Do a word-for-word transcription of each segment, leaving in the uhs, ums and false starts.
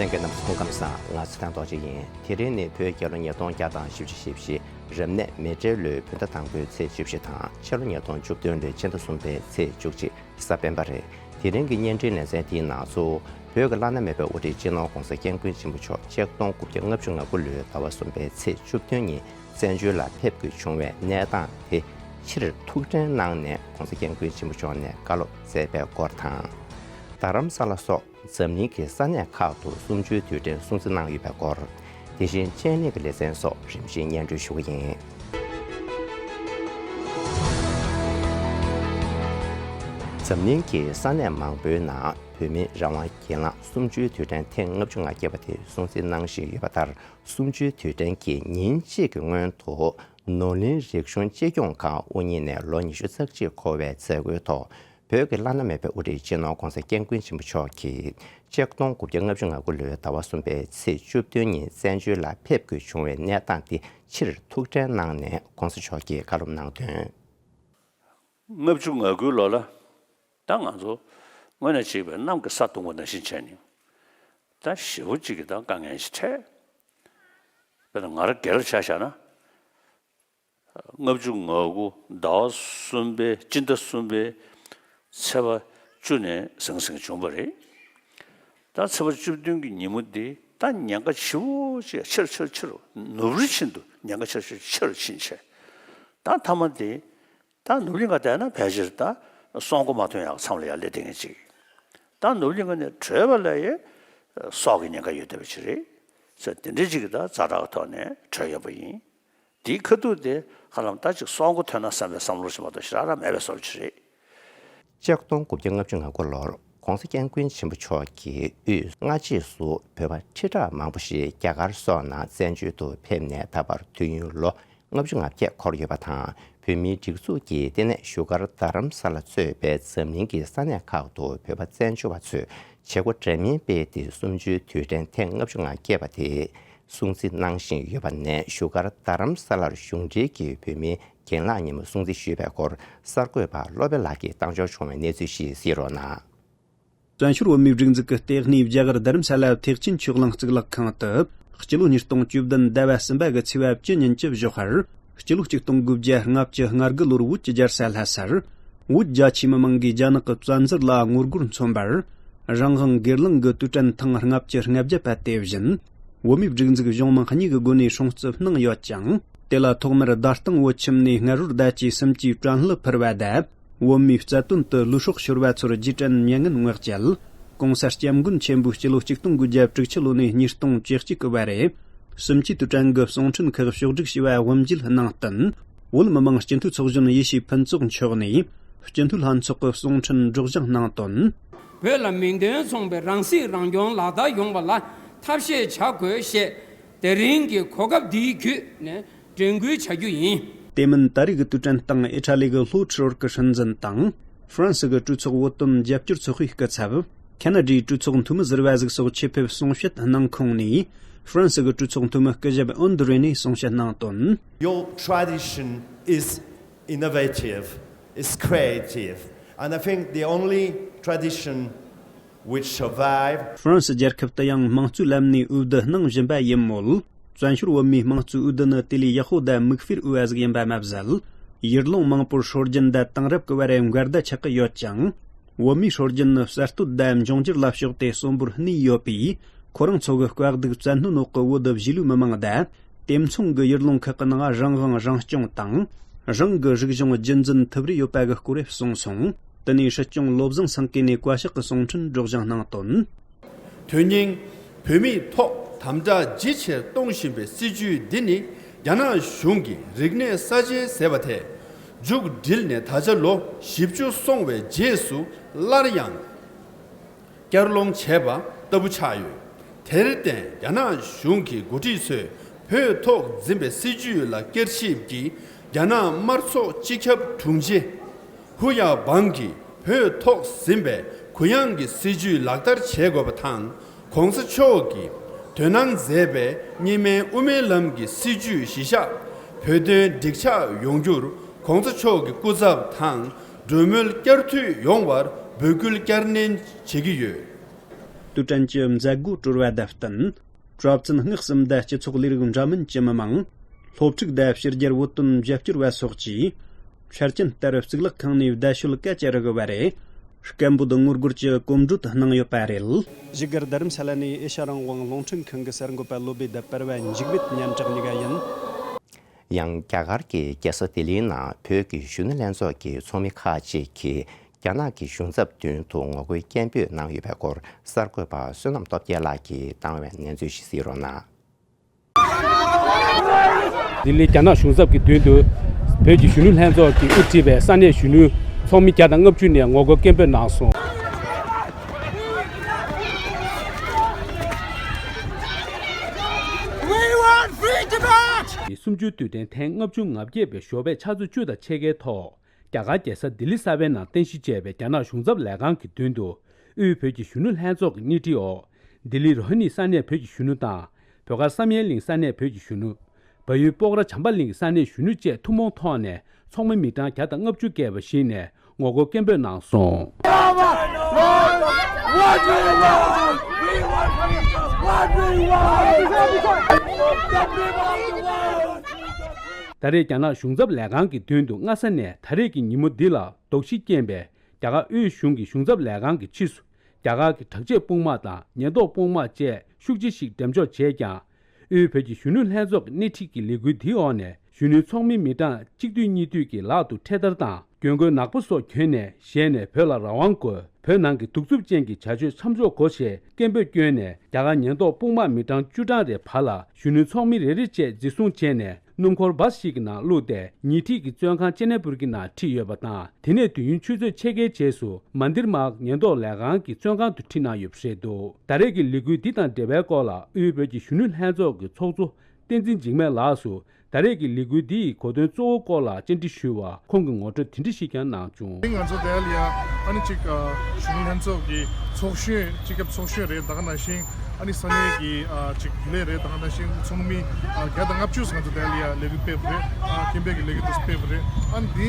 རྒན་རྣམ་ཚོ་སྐུ་ཁམས་བཟང་། ང་ཚེ་བརྟན་རྡོ་རྗེ་ཡིན། དེ་རིང་ནི་བོད་རྒྱལ་ལོ་ཉིས་སྟོང་བརྒྱ་དང་བཞི་བཅུ་ཞེ་བཞི། རབ་གནས་མེ་སྤྲེལ་ལོའི་བོད་ཟླ་དང་པོའི་ཚེས་བཅུ་བཞི་དང་། ཕྱི་ལོ་ཉིས་སྟོང་བཅུ་བདུན་ལོའི་སྤྱི་ཟླ་གསུམ་པའི་ཚེས་བཅུ་གཅིག། གཟའ་སྤེན་པ་རེད། དེ་རིང་གི་བརྙན་འཕྲིན་ལེ་ཚན་འདིའི་ནང་ཚུད། བོད་ཀྱི་བླ་ན་མེད་པའི་དབུ་ཁྲིད་སྤྱི་ནོར་༧གོང་ས་༧སྐྱབས་མགོན་ཆེན་པོ་མཆོག་ཆིག་སྟོང་དགུ་བརྒྱ་ལྔ་བཅུ་ང་དགུ་ལོའི་ཟླ་བ་གསུམ་པའི་ཚེས་བཅུ་བདུན་ཉིན་བཙན་བྱོལ་ལ་ཕེབས་དགོས་བྱུང་བའི་གནས་སྟངས་དེ་ཕྱིར་ཐུགས་དྲན་གནང་ནས་༧གོང་ས་༧སྐྱབས་མགོན་ཆེན་པོ་མཆོག་ནས་བཀའ་སློབ་སྩལ་བའི་སྐོར་དང་། རྡ་རམ་ས་ལ་སོགས་འཛམ་གླིང་གི་ས་གནས་ཁག་ཏུ་གསུམ་བཅུའི་དུས་དྲན་སྲུང་བརྩི་གནང་ཡོད་པའི་སྐོར། དེ་བཞིན་ཆེད་ལས་ཀྱི་ལེ་ཚན་སོགས་རིམ་བཞིན་སྙན་སྒྲོན་ཞུ་གི་ཡིན། འཛམ་གླིང་གི་ས་གནས་མང་པོའི་ནང་བོད་མིའི་རང་དབང་སྒེར་ལངས་གསུམ་བཅུའི་དུས་དྲན་ཐེངས་ལྔ་བཅུ་ང་བརྒྱད་པ་དེ་སྲུང་བརྩི་གནང་བཞིན་ཡོད་པ་ལྟར། གསུམ་བཅུའི་དུས་དྲན་གྱི་ཉིན་གཅིག་གི་སྔོན་དུ་ནོར་གླིང་རིག་གཞུང་གཅེས་སྐྱོང་ཁང་དབུ་བརྙེས་ནས་ལོ་ཉི་ཤུ་རྩ་གཅིག་འཁོར་བའི་མཛད་སྒོའི་ཐོག་བོད་ཀྱི་བླ་ན་མེད་པའི་དབུ་ཁྲིད་སྤྱི་ནོར་༧གོང་ས་༧སྐྱབས་མགོན་ཆེན་པོ་མཆོག་གིས་ཆིག་སྟོང་དགུ་བརྒྱ་ལྔ་བཅུ་ང་དགུ་ལོའི་ཟླ་བ་གསུམ་པའི་ཚེས་བཅུ་བདུན་ཉིན་བཙན་བྱོལ་ལ་ཕེབས་དགོས་བྱུང་བའི་གནས་སྟངས་དེ་ཕྱིར་ཐུགས་དྲན་གནང་ནས་༧གོང་ས་མཆོག་གིས་བཀའ་སློབ་གནང་དོན། ལྔ་བཅུ་ང་དགུའི་ལོ་ལ་ད་ང་ཚོ་དངོས་གནས་གཅིག་པའི་གནམ་གྱི་ས་སྟོང་པ་ནང་བཞིན་བྱས་ནས་ད་ཞེ་པོ་གཅིག་གི་ད་དཀའ་ངལ་ཞིག་འཕྲད། དཔེར་ན་ང་རང་སྒེར་ལ་ཆ་བཞག་ན། ལྔ་བཅུ་ང་དགུ་ཟླ་བ་གསུམ་པའི་སྤྱི་ཟླ་གསུམ་པའི་ཚེས་པ་བཅུ་ནས་ཟང་ཟིང་བྱུང་བ་རེད། ད་ཚེས་པ་བཅུ་བདུན་གྱི་ཉིན་མོ་འདི་ད་ཉེན་ཁ་ཆེ་བོ་ཅིག་ཆེ་རུ་ཆེ་རུ་ཆེ་རུ་ནུབ་རི་བཞིན་དུ་ཉེན་ཁ་ཆེ་རུ་ཆེ་རུ་ཕྱིན་བྱས། ད་མཐའ་མ་འདི་ད་ནུབ་གླིང་ག་བསྡད་ན་ཕལ་ཆེར་ད་སྲོག་མགོ་མ་ཐོན་ཡག་མཚམས་ལ་ཡར་སླེབས་བསྡད་མཁན་ཅིག་ད་ནུབ་གླིང་ག་ནས་བྲོས་པ་ལ་ཡང་སྲོག་གི་ཉེན་ཁ་ཡོད་བསྡད་པ་ཅིག་རེད། ཟེར་དེ་འདྲའི་ཅིག་གི་ད་ཛ་དྲག་གི་ཐོག་ནས་བྲོས་ཡོད་པ་ཡིན། དེའི་ཁ་ཐུག་དེ་ཧ་ལམ་ད་ཅིག་སྲོག་མགོ་ཐོན་ན་བསམ་པའི་བསམ་བློ་ཞིག་མ་གཏོགས་ཞེ་དྲག་རང་མེད་པའི་བཟོ་འདྲ་ཞིག་རེད། ཆིག་སྟོང་དགུ་བརྒྱ་ལྔ་བཅུ་ང་དགུ་ལོར་༧གོང་ས་༧སྐྱབས་མགོན་ཆེན་པོ་མཆོག་གིས་དབུས་སྔ་རྗེས་སུ་བོད་པ་ཁྲི་ཕྲག་མང་པོ་ཞིག་རྒྱ་གར་སོགས་ནང་བཙན་བྱོལ་དུ་ཕེབས་ནས་ད་བར་དུས་ཡུན་ལོ་ལྔ་བཅུ་ང་བརྒྱད་འཁོར་ཡོད་པ་དང་། བོད་མིའི་སྒྲིག་འཛུགས་ཀྱིས་ལྟེ་གནས་བཞུགས་སྒར་རྡ་རམ་ས་ལ་གཙོས་པའི་འཛམ་གླིང་གི་ས་གནས་ཁག་ཏུ་བོད་པ་བཙན་བྱོལ་བ་ཚོས་བྱེད་སྒོ་འདྲ་མིན་སྤེལ་ཏེ་གསུམ་བཅུའི་དུས་དྲན་ཐེངས་ལྔ་བཅུ་ང་བརྒྱད་པ་དེ་སྲུང་བརྩི་གནང་བཞིན་ཡོད་པ་ནས། བཞུགས་སྒར་རྡ་རམ་ས་ལར་གཞུང་འབྲེལ་གྱི་བོད་མིའི་རྒན་ལགས་ཉིན་མོ་སྲུང་བརྩི་ཞུས་པའི་སྐོར་གསར་འགོད་པ་བློ་བྷེ་ལགས་ཀྱིས་བཏང་འབྱོར་བྱུང་བའི་གནས་ཚུལ་ཞིག་གསན་རོགས་གནང་། བཙན་བྱོལ་བོད་མིའི་སྒྲིག་འཛུགས་ཀྱི་ལྟེ་གནས་རྒྱ་གར་རྡ་རམ་ས་ལ་ཐེག་ཆེན་ཆོས་གླིང་གཙུག་ལག་ཁང་དུ། སྤྱི་ལོ་ཉིས་སྟོང་བཅུ་བདུན་ཟླ་བ་གསུམ་པ་གི་ཚེས་པ་བཅུ་ཉིན་གྱི་བཞུགས་སྒར། སྤྱི་ལོ་ཆིག་སྟོང་དགུ་བརྒྱ་ལྔ་བཅུ་ང་དགུ་ལོར་བོད་ཀྱི་རྒྱལ་ས་ལྷ་སར། བོད་རྒྱ་ཆེའི་མི་མང་གིས་རྒྱ་ནག་གི་བཙན་འཛུལ་ལ་ངོ་རྒོལ་མཚོན་པར། རང་དབང་སྒེར་ལངས་ཀྱི་དུས་དྲན་ཐེངས་ལྔ་བཅུ་ང་བརྒྱད་པ་དེ་བཞིན། བོད་མིའི་སྒྲིག་འཛུགས་གཞུང་མང་གཉིས་ཀྱི་སྒོ་ནས་སྲུང་བརྩི་གནང་ཡོད་ཅིང་། དེ་ལ་ཐོག་མར་རྡ་སྟེང་བོད་ཁྱིམ་ནས་སྔ་རོལ་ཟླ་བཅུའི་སུམ་ཅུའི་བྲན་གཡོག་ཕུལ་བ་དང་། བོད་མིའི་རྩ་དོན་དུ་ལུས་སྲོག་ཤོར་བ་ཚོར་རྗེས་དྲན་མྱ་ངན་བསྔགས་ཆེད། ྋགོང་ས་ྋསྐྱབས་མགོན་ཆེན་པོའི་སྤྱི་ལོ་ཆིག་སྟོང་དགུ་བརྒྱ་དྲུག་ཅུ་ལོ་ནས་ཉིས་སྟོང་བཅུ་གཅིག་གི་བར་རེ། གསུམ་བཅུའི་དུས་དྲན་གྱི་གསུང་འཕྲིན་ཁག་ཕྱོགས་སྒྲིག་བྱས་པ་དབུ་འབྱེད་གནང་བསྟུན། བོད་མི་མང་སྤྱི་འཐུས་ཚོགས་གཞོན་ཡེ་ཤེས་ཕུན་ཚོགས་མཆོག་ནས་སྤྱི་འཐུས་ལྷན་ཚོགས་ཀྱི་གསུང་འཕྲིན་སྒྲོག་སྦྱང་གནང་དོན། བོད་ལ་མིང་དོན་མཚུངས་པའི་རང་སྲིད་རང་སྐྱོང་ལག་བསྟར་ཡོང་བ་ལ་ཐབས་ཤེས་བྱ་དགོས་ཞེས། དེ་རིང་གི་གོ་སྐབས་འདི་བརྒྱུད་ནས་དྲན་སྐུལ་བྱ་རྒྱུ་ཡིན། དེ་མིན་ད་རེས་ཀྱི་དུས་དྲན་སྟེང་ཨི་ཊ་ལི་གི་ལྷོ་ཁྲི་རོལ་གྱི་སྲིད་འཛིན་དང་། ཧྥ་རན་སི་གི་གྲོས་ཚོགས་བོད་དོན་རྒྱབ་སྐྱོར་ཚོགས་པའི་སྐུ་ཚབ། ཁ་ན་ཌའི་གྲོས་ཚོགས་འཐུས་མི་ཟུར་པ་ཟིག་སོགས་ཆེད་ཕེབས་གསུང་བཤད་གནང་ཁོངས་ནས། ཧྥ་རན་སི་གི་གྲོས་ཚོགས་འཐུས་མི་སྐུ་ཞབས་ཨོན་དུ་རེ་ནས་གསུང་བཤད་གནང་དོན། Your tradition is innovative, is creative, and I think the only tradition which survive. ཧྥ་རན་སི་རྒྱལ་ཁབ་ཏུ་ཡང་དམངས་གཙོའི་ལམ་ནས་འོས་བསྡུ་གནང་བཞིན་པ་ཡིན་མོད། བཙན་བྱོལ་བོད་མིའི་དམངས་གཙོའི་འོས་བསྡུ་ནི་དེ་ལས་ཡག་པོ་དང་མིག་དཔེར་འོས་པ་ཟིག་ཡིན་པ་མ་ཟད། ཡུལ་ལུང་མང་པོར་སྲོལ་རྒྱུན་དང་དེང་རབས་ཀྱི་བར་འགལ་ཟླ་ཆགས་ཀྱི་ཡོད་ཅིང་། བོད་མིའི་སྲོལ་རྒྱུན་ནི་གསར་གཏོད་དང་འབྱུང་འགྱུར་ལ་ཕྱོགས་ཏེ་གསོན་པོར་གནས་ཡོད་པས། ཁོ་རང་ཚོ་གི་དཀའ་སྡུག་བཙན་གནོན་འོག་གི་བོད་གཞིས་ལུས་མི་མང་དང་། དེ་མཚུངས་ཀྱི་ཡུལ་ལུང་ཁག་གི་ནང་རང་དབང་རང་སྐྱོང་དང་། རང་གི་རིག་གཞུང་རྒྱུན་འཛིན་ཐུབ་རེ་ཡོད་པ་གི་སྐོར་རེ་གསུངས་སོང་། དེ་ནས་སྲིད་སྐྱོང་བློ་བཟང་སེང་གེ་ནས་བཀའ་ཤག་གི་གསུང་འཕྲིན་སྒྲོག་སྦྱང་གནང་དོན། དོན་སྙིང་། བོད་མིའི་ཐོག་དམ་དྲག་ཇེ་ཆེར་གཏོང་བཞིན་པའི་སྲིད་བྱུས་འདི་ནི་རྒྱ་ནག་གཞུང་གི་རིག་གནས་གསར་བརྗེ་ཟེར་བ་དེ། མཇུག་བསྒྲིལ་ནས་ད་ཆ་ལོ་བཞི་བཅུ་སོང་བའི་རྗེས་སུ་སླར་ཡང་བསྐྱར་སློང་བྱས་པ་ལྟ་བུ་ཆགས་ཡོད། དེར་བརྟེན་རྒྱ་ནག་གཞུང་གི་འགོ་ཁྲིད་ཚོས་བོད་ཐོག་འཛིན་པའི་སྲིད་བྱུས་ལ་བསྐྱར་ཞིབ་ཀྱིས་རྒྱ་ནག་དམར་ཚོགས་སྤྱི་ཁྱབ་དྲུང་ཆེ་ཧུ་ཡ་བང་གིས་བོད་ཐོག་ཟིན་པའི་གུ་ཡངས་ཀྱི་སྲིད་བྱུས་ལག་བསྟར་བྱེད་དགོས་པ་དང་། ྋགོང་ས་མཆོག་གིས་དོ་སྣང་མཛད་པའི་གཉིས་སྨན་དབུ་མའི་ལམ་གྱི་སྲིད་བྱུས་གཞི་བཞག་བོད་དོན་འགྲིག་ཆགས་ཡོང་རྒྱུར་ྋགོང་ས་མཆོག་གི་སྐུ་ཚབ་དང་གྲོས་མོལ་བསྐྱར་མཐུད་ཡོང་བར་འབོད་སྐུལ་བསྐྱར་ནན་བྱེད་ཀྱི་ཡོད། དུས་དྲན་གྱི་མཛད་སྒོ་གྲོལ་བ་དང་བསྟུན། གྲྭ་བཙུན་སྔགས་གསུམ་དང་སྤྱི་ཚོགས་ལས་རིགས་འདྲ་མིན་གྱི་མི་མང་། སློབ་ཕྲུག་དང་ཕྱི་རྒྱལ་བོད་དོན་རྒྱབ་སྐྱོར་བ་སོགས་ཀྱིས། ཆར་ཅན་ལྟར་གཙུག་ལག་ཁང་ནས་བརྡ་ཤོད་སྐད་ཅིག་རེ་གི་བ་རེ། སྐད་འབོད་ངོ་རྒོལ་གྱི་གོམ་བགྲོད་གནང་ཡོད་པ་རེད། བཞུགས་སྒར་རྡ་རམ་ས་ལ་ནས་ཨེ་ཤ་རང་དབང་རླུང་འཕྲིན་ཁང་གི་གསར་འགོད་པ་བློ་བྷེ་དང་པར་བ་འཇིགས་མེད་མཉམ་བསྒྲགས་གཉིས་ཀ་ཡིན། ཡང་རྒྱ་གར་གྱི་རྒྱལ་ས་ལྡི་ལིའི་ནང་བོད་ཀྱི་གཞོན་ནུ་ལྷན་ཚོགས་ཀྱི་ཚོགས་མི་ཁག་ཅིག་གིས་རྒྱ་ནག་གི་གཞུང་ཚབ་མདུན་དུ་ངོ་རྒོལ་སྐད་འབོད་གནང་ཡོད་པའི་སྐོར་གསར་འགོད་པ་བསོད་ནམས་སྟོབས་རྒྱལ་ལགས་ཀྱིས་བཏང་བའི་གནས་ཚུལ་ཞིག་གཟིགས་རོགས་གནང་། ལྡི་ལི་རྒྱ་ནག་གཞུང་ཚབ་ཀྱི་མདུན་དུ་བོད་ཀྱི་གཞོན་ནུ་ལྷན་ཚོགས་ཀྱིས་དབུ་ཁྲིད་པའི་ས་གནས་གཞོན་ནུ་ཚོགས་མི་བརྒྱ་དང་ལྔ་བཅུ་ནས་ངོ་རྒོལ་སྐད་འབོད་གནང་སོང་། We want free Tibet! གི་གསུམ་བཅུའི་དུས་དྲན་ཐེངས་ལྔ་བཅུ་ང་བརྒྱད་པའི་ཞོགས་པའི་ཕྱག་ཚོད་བཅུ་དང་ཕྱེད་ཀའི་ཐོག་རྒྱ་གར་རྒྱལ་ས་ལྡི་ལི་གསར་པའི་ནང་རྟེན་གཞི་བྱས་པའི་རྒྱ་ནག་གཞུང་ཚབ་ལས་ཁང་གི་མདུན་དུ། དབུས་བོད་ཀྱི་གཞོན་ནུ་ལྷན་ཚོགས་ཀྱི་སྣེ་ཁྲིད་འོག་ལྡི་ལི་རོ་ཧི་ནི་ས་གནས་བོད་ཀྱི་གཞོན་ནུ་དང་། བོད་མཁར་བསམ་ཡས་གླིང་ས་གནས་བོད་ཀྱི་གཞོན་ནུ། བལ་ཡུལ་སྤོག་ར་བྱམས་པ་གླིང་གི་ས་གནས་གཞོན་ནུ་བཅས་ཐུན་མོང་ཐོག་ནས་ཚོགས་མི་མི་གྲངས་བརྒྱ་དང་ལྔ་བཅུ་བརྒལ་བ་ཞིག་ནས་ངོ་རྒོལ་སྐད་འབོད་གནང་སོང་། ད་རེས་རྒྱ་ནག་གཞུང་ཚབ་ལས་ཁང་གི་མདུན་དུ་སྔ་ས་ནས་ད་རེས་ཀྱི་ཉིན་མོ་འདི་ལ་དོགས་གཞི་རྐྱེན་པས། རྒྱ་གར་དབུས་གཞུང་གི་གཞུང་ཚབ་ལས་ཁང་གི་ཕྱིས་སུ། རྒྱ་གར་གྱི་དྲག་ཆས་དཔུང་དམག་དང་ཉེན་རྟོག་དཔུང་དམག་བཅས་ཤུགས་ཆེ་ཞིག་འགྲེམས་འཇོག་བྱས་ཀྱང་། དབུས་བོད་ཀྱི་གཞོན་ནུ་ལྷན་ཚོགས་ཀྱི་སྣེ་ཁྲིད་ཀྱི་ལས་འགུལ་འདིའི་འོག་ནས་གཞོན་ནུའི་ཚོགས་མི་མི་གྲངས་གཅིག་བསྡུས་གཉིས་བསྡུས་ཀྱི་ལག་ཏུ་འཕྲེད་དར་དང་གྱོན་གོས་ནག་པོ་སོགས་གྱོན་ནས་ཞལ་ནས་བོད་ལ་རང་དབང་དགོས། བོད་ནང་གི་གདུག་རྩུབ་ཅན་གྱི་བྱ་སྤྱོད་མཚམས་འཇོག་དགོས་ཞེས་སྐད་འབོད་བསྐྱོན་ནས། རྒྱ་གར་ཉེན་རྟོག་དཔུང་དམག་མི་གྲངས་བཅུ་གྲངས་རེ་བར་ལ་གཞོན་ནུ་ཚོགས་མི་རེ་རེ་བཅས་འཛིན་བཟུང་བྱས་ནས། སྣུམ་འཁོར་བཱས་ཤིག་གི་ནང་བླུགས་ཏེ། ཉེ་འཁྲིས་ཀྱི་བཙོན་ཁང་ཅེ་ནེ་པུར་གྱི་ནང་ཁྲིད་ཡོད་པ་དང་། དེ་ནས་དུས་ཡུན་ཆུ་ཚོད་ཕྱེད་ཀའི་རྗེས་སུ་མན་དིར་མཱག་ཉེན་རྟོག་ལས་ཁང་གི་བཙོན་ཁང་དུ་ཁྲིད་གནང་ཡོད་པ་རེད་འདུག་ད་རེས་ཀྱི་ལས་འགུལ་འདི་དང་འབྲེལ་བའི་སྐོར་ལ། དབུས་བོད་ཀྱི་གཞོན་ནུ་ལྷན་ཚོགས་ཀྱི་ཚོགས་གཙོ་བསྟན་འཛིན་འཇིགས་མེད་ལགས་སུ། ད་རེས་ཀྱི་ལས་འགུལ་འདི་ཡི་གོ་དོན་གཙོ་བོའི་སྐོར་ལ་བཅར་འདྲི་ཞུས་པར། ཁོང་གིས་ངོ་སྤྲོད་དེ་འདྲ་ཞིག་ཀྱང་གནང་བྱུང་། ང་ཚོ་དེ་ལ་ཡ་ཨ་ནི་གཅིག་གཞོན་ནུ་ལྷན་ཚོགས་ཀྱི་ཚོགས་གཞོན། སྤྱི་ཁྱབ་ཚོགས་གཞོན་རེད། ད་ག་ནང་བཞིན། ཨ་ནི་ས་གནས་ཀྱི་ཨ་ཅིག་རྒྱུན་ལས་རེད། ད་ག་ནང་བཞིན་ཚོགས་མི་ཨ་བརྒྱ་དང་ལྔ་བཅུ་ང་ཚོ་དེ་ལ་ཡ་ལས་འགུལ་སྤེལ་བ་རེད། ཨ་སྐད་འབོད་ཀྱི་ལས་འགུལ་དེ་སྤེལ་བ་རེད། ཨ་ནི་འདི་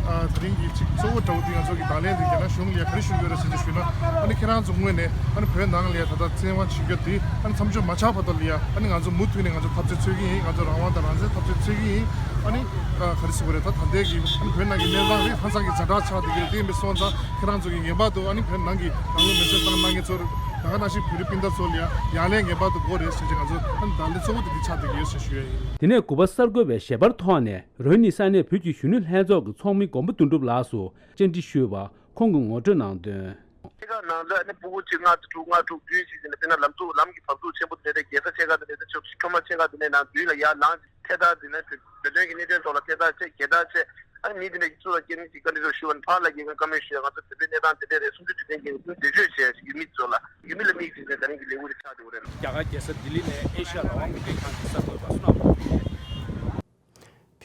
ཨ་དེ་རིང་གི་ཅིག་གཙོ་བོ་འདྲ་བོ་འདི་ང་ཚོ་གི་བརྡ་ལན་འདི་རྒྱ་ནག་གཞུང་ལ་ཡ་ག་རེ་ཞུ་དགོས་རེད་ཟེར་ཅིག་ཞུས་ན། ཨ་ནི་ཁྱེད་རང་ཚོ་ངོས་ནས་ཨ་ནི་བོད་ནང་ལ་ཡ་ད་ལྟ་བཙན་དབང་བྱེད་རྒྱུ་འདི་ཨ་ནི་མཚམས་འཇོག་མ་ཆགས་བར་དུ་ལ་ཡ་ཨ་ནི་ང་ཚོ་མུ་མཐུད་ནས་ང་ཚོ་འཐབ་རྩོད་རྩོད་ཀྱི་ཡིན། ང་ཚོ་རང་དབང་དང་རང་བཙན་འཐབ་རྩོད་རྩོད་ཀྱི་ཡིན། ཨ་ནི་ཨ་ག་རེ་ཟེར་དགོས་རེད། ད་ད་ལྟའི་གི་ཨ་ནི་བོད་ནང་གི་གནས་སྟངས་རེད། ཧ་ཅང་གི་ཛ་དྲག་ཆགས་བསྡད་ཀྱི་རེད། དེ་ཡིན་པའི་སོང་ཙང་ཁྱེད་རང་ཚོ་གི་ངེས་པར་དུ་ཨ་ནི་བོད་ནང་གི་ནང་ལུགས་མེ་སྲེག་བཏང་གནང་མཁན་ཚོར། ད་ག་ནང་བཞིན་བོད་རིགས་སྤུན་ཟླ་ཚོ་ལ་ཡ་ཡ་ལན་ངེས་པར་དུ་དགོས་རེད་ཟེར་གྱི་ང་ཚོ་ཨ་ནི་ད་ལན་གཙོ་བོ་དེ་འདི་ཆགས་བསྡད་ཀྱི་ཡོད་ཟེར་ཞུ་ཡ་ཡིན། དེ་ནས་གུས་པ་གསར་འགོད་པས་ཞལ་པར་ཐོག་ནས་རོ་ཧི་ནི་ས་གནས་བོད་ཀྱི་གཞོན་ནུ་ལྷན་ཚོགས་ཀྱི་ཚོགས་མི་མགོན་པོ་དོན་གྲུབ་ལགས་སུ་བཅར་འདྲི་ཞུས་པར། ཁོང་གིས་ངོ་སྤྲོད་གནང་དོན། ཁྱེད་རང་ནང་ལ་ནི་ཕྲུ་གུ་གཅིག་ལྔ་དྲུག་ལྔ་དྲུག་བདུན་ཞིག་ཟིན་ནས། དཔེར་ན་ལམ་གཙོ་ལམ་གྱི་བབས་ཚུགས་ཆེན་པོ་དེ་འདྲ་རྒྱལ་ས་ཆེ་ཁག་དེ་འདྲ་ཆོག་ཁྲོམ་ར་ཆེ་ཁག་དེ་འདྲའི་ནང་མདུན་ལ་ཡར་ལངས་ཐད་ཀར་དེ་ནས་བོད་དོན་གྱི་གནད་དོན་ཐོག་ལ་ཐད་ཀར་བྱས། རྒྱལ་དར་བྱས། ཨ་ནི་མི་དེ་འདྲ་གི་ཚུར་ལ་སྐྱེལ་མི་ཞིག་བཀའ་འདྲི་ཚོ་ཞུ་བ་ནི་ཕར་ལ་རྒྱལ་ཁབ་བཀའ་མོལ་ཞུ་ཡ། ང་ཚོ་བོད་པའི་གནས་སྟངས་དེ་འདྲ་རེད། གསུམ་བཅུ་དུས་དྲན་གྱི་འདས་མཆོད་བྱས་ཡོད་མི་ཚོ་ལ་ཡོད་མི་ལ་དམིགས་བྱས་ནས་ད་རིང་གི་ལས་འགུལ་རེ་ཆགས་འདུག་རེད། རྒྱ་གར་རྒྱལ་ས་ལྡི་ལི་ནས་ཨེ་ཤ་ཡ་རང་དབང་མི་རིགས་ཁང་གི་གསར་འགོད་པ་བསོད་ནམས་ལགས་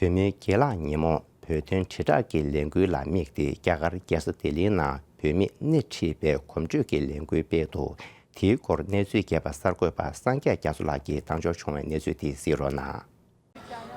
རེད། བོད་མིའི་རྒྱལ་ལགས་ཉིན་མོ་བོད་དོན་དྲིལ་བསྒྲགས་ཀྱི་ལས་འགུལ་ལ་དམིགས་ཏེ། རྒྱ་གར་རྒྱལ་ས་ལྡི་ལིའི་ནང་བོད་མིས་སྣེ་ཁྲིད་པའི་གོམ་བགྲོད་ཀྱི་ལས་འགུལ་སྤེལ་འདུག་དེའི་སྐོར་གནས་ཚུལ་རྒྱས་པ་གསར་འགོད་པ་སངས་རྒྱས་རྒྱ་མཚོ་ལགས་ཀྱིས་བཏང་འབྱོར་བྱུང་བའི་གནས་ཚུལ་དེ་གཟིགས་རོགས་གནང་།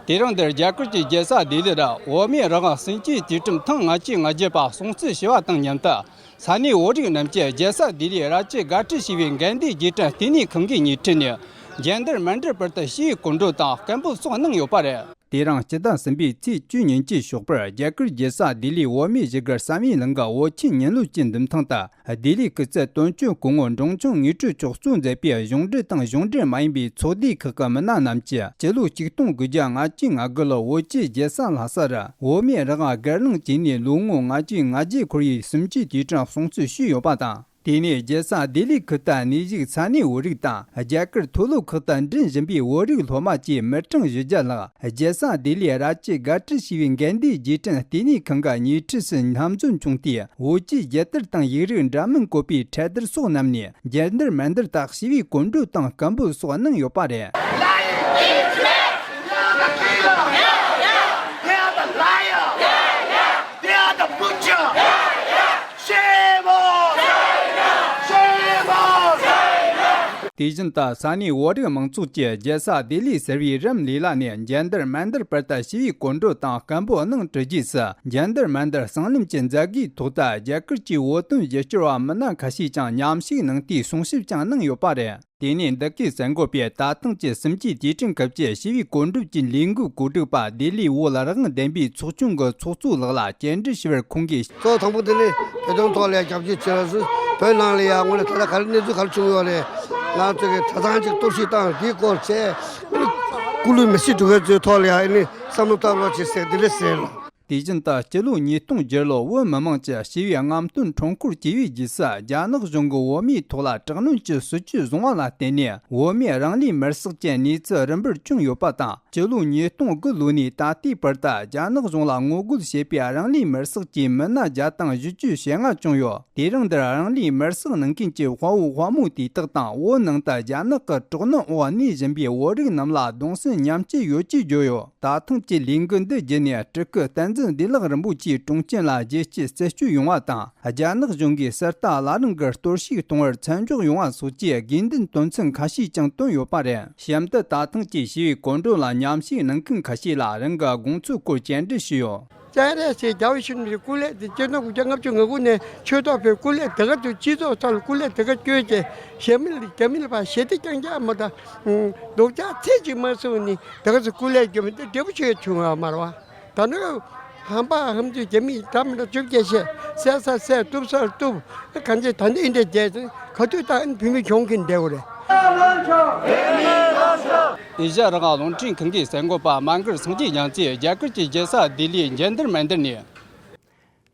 དེ་རིང་འདིར་རྒྱ་གར་གྱི་རྒྱལ་ས་ལྡི་ལིར་བོད་མིའི་རང་དབང་སྲུང་སྐྱོབ་དུས་དྲན་ཐེངས་ལྔ་བཅུ་ང་བརྒྱད་པ་སྲུང་བརྩི་ཞུ་བ་དང་མཉམ་དུ། ས་གནས་བོད་རིགས་རྣམས་ཀྱིས་རྒྱལ་ས་ལྡི་ལིའི་ར་ཆེ་གྷ་ཊི་ཞེས་པའི་དགའ་ལྡན་རྗེས་དྲན་ལྟེ་གནས་ཁང་གི་ཉེ་འཁྲིས་ནས་ཇན་དར་མན་དར་བར་དུ་ཞི་བའི་གོམ་བགྲོད་དང་སྐད་འབོད་སོགས་གནང་ཡོད་པ་རེད། དེ་རིང་སྤྱི་ཟླ་གསུམ་པའི་ཚེས་བཅུ་ཉིན་གྱི་ཞོགས་པར་རྒྱ་གར་རྒྱལ་ས་ལྡི་ལིའི་བོད་མིའི་བཞུགས་སྒར་བསམ་ཡས་གླིང་གི་བོད་ཆས་ཉིན་ལོད་ཀྱི་འདུམ་ཐང་དུ། ལྡི་ལི་སྐུ་ཚབ་དོན་གཅོད་སྐུ་ངོ་འབྲོང་ཆུང་དངོས་གྲུབ་མཆོག་གཙོས་མཛད་པའི་གཞུང་འབྲེལ་དང་གཞུང་འབྲེལ་མ་ཡིན་པའི་ཚོགས་སྡེ་ཁག་གི་མི་སྣ་རྣམས་ཀྱིས་སྤྱི་ལོ་ཆིག་སྟོང་དགུ་བརྒྱ་ང་གཅིག་ང་དགུ་ལོར་བོད་ཀྱི་རྒྱལ་ས་ལྷ་ས་རུ་བོད་མིའི་རང་དབང་སྒེར་ལངས་བྱས་ནས་ལོ་ངོ་ལྔ་བཅུ་ང་བརྒྱད་འཁོར་བའི་གསུམ་བཅུའི་དུས་དྲན་སྲུང་བརྩི་ཞུས་ཡོད་པ་དང་། དེ་ནས་རྒྱལ་ས་ལྡི་ལི་ཁུལ་དུ་གནས་བཞུགས་ས་གནས་བོད་རིགས་དང་རྒྱ་གར་མཐོ་སློབ་ཁག་ཏུ་འགྲིམ་བཞིན་པའི་བོད་རིགས་སློབ་མ་བཅས་མི་གྲངས་བཞི་བརྒྱ་ལྷག་རྒྱལ་ས་ལྡི་ལིའི་ར་ཆེ་གྷ་ཊི་ཞེས་པའི་དགའ་ལྡན་རྗེས་དྲན་ལྟེ་གནས་ཁང་གི་ཉེ་འཁྲིས་སུ་འདུ་འཛོམས་བྱུང་སྟེ། བོད་ཀྱི་རྒྱལ་དར་དང་ཡིག་རིགས་འདྲ་མིན་བཀོད་པའི་འཕྲེད་དར་སོགས་བསྣམས་ནས་ཇན་དར་མན་དར་དུ་ཞི་བའི་གོམ་བགྲོད་དང་སྐད་འབོད་སོགས་གནང་ཡོད་པ་རེད། They are the liar. They are the butcher. Shame on! Shame on! དེ་བཞིན་དུ་ས་གནས་བོད་རིགས་མང་ཚོགས་ཀྱིས་རྒྱལ་ས་ལྡི་ལི་ཟེར་བའི་རམ་ལི་ལ་ནས་འཇལ་འདར་མན་དར་བར་དུ་ཞི་བའི་གོམ་བགྲོད་དང་སྐད་འབོད་གནང་གྲུབ་རྗེས་སུ། འཇལ་འདར་མན་དར་གསང་ལམ་གྱི་མཛད་སྒོའི་ཐོག་ཏུ་རྒྱ་གར་གྱི་བོད་དོན་ཞིབ་སྐྱོར་བ་མི་སྣ་ཁ་ཤས་ཀྱང་མཉམ་ཞུགས་གནང་སྟེ་གསུང་བཤད་ཀྱང་གནང་ཡོད་པ་རེད། དེ་ནས་འདི་གའི་གསར་འགོད་པས་ད་ཐེངས་ཀྱི་གསུམ་བཅུའི་དུས་དྲན་སྐབས་ཀྱི་ཞི་བའི་གོམ་བགྲོད་ཀྱི་ལས་འགུལ་གོ་སྒྲིག་པ་ལྡི་ལིའི་བོད་རང་དབང་བདེན་པའི་ཚོགས་ཆུང་གི་ཚོགས་གཙོ་ལགས་ལ་བཅར་འདྲི་ཞུ་བར་ཁོང་གིས། གཙོ་བོ་དང་པོ་དེ་ནི་བོད་དོན་ཐོག་ལ་རྒྱབ་སྐྱོར་བྱེད་རོགས་ཞུ། བོད་ནང་ལ་ཡང་དངོས་གནས་ད་ལྟ་ག་རེ་གནས་ཚུལ་ག་རེ་བྱུང་ཡོད་རེད། ང་ཚོ་གི་གྲྭ་ཚང་གཅིག་གཏོར་བཤིག་བཏང་འདིའི་སྐོར་བྱས། སྐུ་ལུས་མེ་ཤི་འགྲོ་མཁན་ཚོའི་ཐོག་ལ་ཡང་ཨ་ནི་བསམ་བློ་བཏང་རོགས་བྱེད་ཟེར་འདི་འདྲ་ཟེར་ལ། དེ་བཞིན་དུ་སྤྱི་ལོ་ཉིས་སྟོང་བརྒྱད་ལོར་བོད་མི་མང་གྱི་ཞི་བའི་རྔམ་སྟོན་ཁྲོམ་སྐོར་བྱས་པའི་རྗེས་སུ། རྒྱ་ནག་གཞུང་གིས་བོད་མིའི་ཐོག་ལ་དྲག་གནོན་གྱི་སྲིད་ཇུས་བཟུང་བ་ལ་བརྟེན་ནས། བོད་མིའི་རང་ལུས་མེར་སྲེག་གི་གནས་ཚུལ་རིམ་པར་བྱུང་ཡོད་པ་དང་། སྤྱི་ལོ་ཉིས་སྟོང་དགུ་ལོ་ནས་ད་ལྟའི་བར་དུ་རྒྱ་ནག་གཞུང་ལ་ངོ་རྒོལ་བྱེད་པའི་རང་ལུས་མེར་སྲེག་གི་མི་སྣ་བརྒྱ་དང་བཞི་བཅུ་ཞེ་ལྔ་བྱུང་ཡོད། དེ་རིང་འདིར་རང་ལུས་མེར་སྲེག་གནང་མཁན་གྱི་དཔའ་བོ་དཔའ་མོ་དེ་དག་དང་། བོད་ནང་དུ་རྒྱ་ནག་གི་དྲག་གནོན་འོག་གནས་བཞིན་པའི་བོད་རིགས་རྣམས་ལ་གདུང་སེམས་མཉམ་སྐྱེད་ཡོད་ཅེས་བརྗོད་ཡོད། ད་ཐེངས་ཀྱི་ལས་འགུལ་འདི་བརྒྱུད་ནས་སྤྲུལ་སྐུ་བསྟན་འཛིན་བདེ་ལེགས་རིན་པོ་ཆེའི་དྲུང་ཆེན་ལ་རྒྱལ་སྤྱིའི་རྩད་གཅོད་ཡོང་བ་དང་། རྒྱ་ནག་གཞུང་གིས་གསར་རྟ་བླ་རུང་གི་གཏོར་བཤིག་གཏོང་བར་མཚམས་འཇོག་ཡོང་བ་སོགས་ཀྱི་དགོས་འདུན་དོན་ཚན་ཁ་ཤས་ཀྱང་བཏོན་ཡོད་པ་རེད། གཤམ་དུ་ད་ཐེངས་ཀྱི་ཞི་བའི་གོམ་བགྲོད་ལ་མཉམ་ཞུགས་གནང་མཁན་ཁ་ཤས་ལ་རང་གི་དགོངས་ཚུལ་སྐོར་བཅར་འདྲི་ཞུས་ཡོད། སྤྱན་རས་གཟིགས་རྒྱལ་བ་ཡིད་བཞིན་ནོར་བུའི་སྐུ་ལས་དེ་སྤྱི་ལོ་དགུ་བརྒྱ་ལྔ་བཅུ་ང་དགུ་ནས་ཆོས་ཐོག་བོད་སྐུ་ལས་དེ་ག་ཚོད་སྤྱི་ཚོགས་ཐོག་ལ་སྐུ་ལས་དེ་ག་བསྐྱོན་བྱས་གཞན་མི་ལ་རྒྱ་མི་ལ་ཕར་ཞེ་དྲག་རྐྱང་རྐྱང་མ་དང་སྡུག་ཅག་ཚད་ཅིག་མ་སོང་ནས་དེ་ག་ཚོད་སྐུ་ལས་སྐྱོན་མི་འདི་འབྲས་བུ་ཆེ་བྱུང་བ་མ་རེད་བ། ད་ནི་ཧམ་པ་ཧམ་ཚུལ་རྒྱ་མི་འདྲ་མི་འདྲ་བཅོ་བརྒྱད་བཤད་བསད་ས་བསད་གཏུབ་ས་གཏུབ་གང་ཅི་ད་ནི་འདི་འདྲ་བྱས་ཚེ་ག་དུས་ད་ཨ་ནི་བོད་མི་གྱོང་གིན་བསྡད་དགོས་རེད། ཨེ་ཤ་ཡ་རང་དབང་རླུང་འཕྲིན་ཁང་གི་གསར་འགོད་པ་མ་གར་སངས་རྒྱས་ཉང་བཅས་རྒྱ་གར་གྱི་རྒྱལ་ས་ལྡི་ལིའི་འཇལ་འདར་མན་དར་ནས།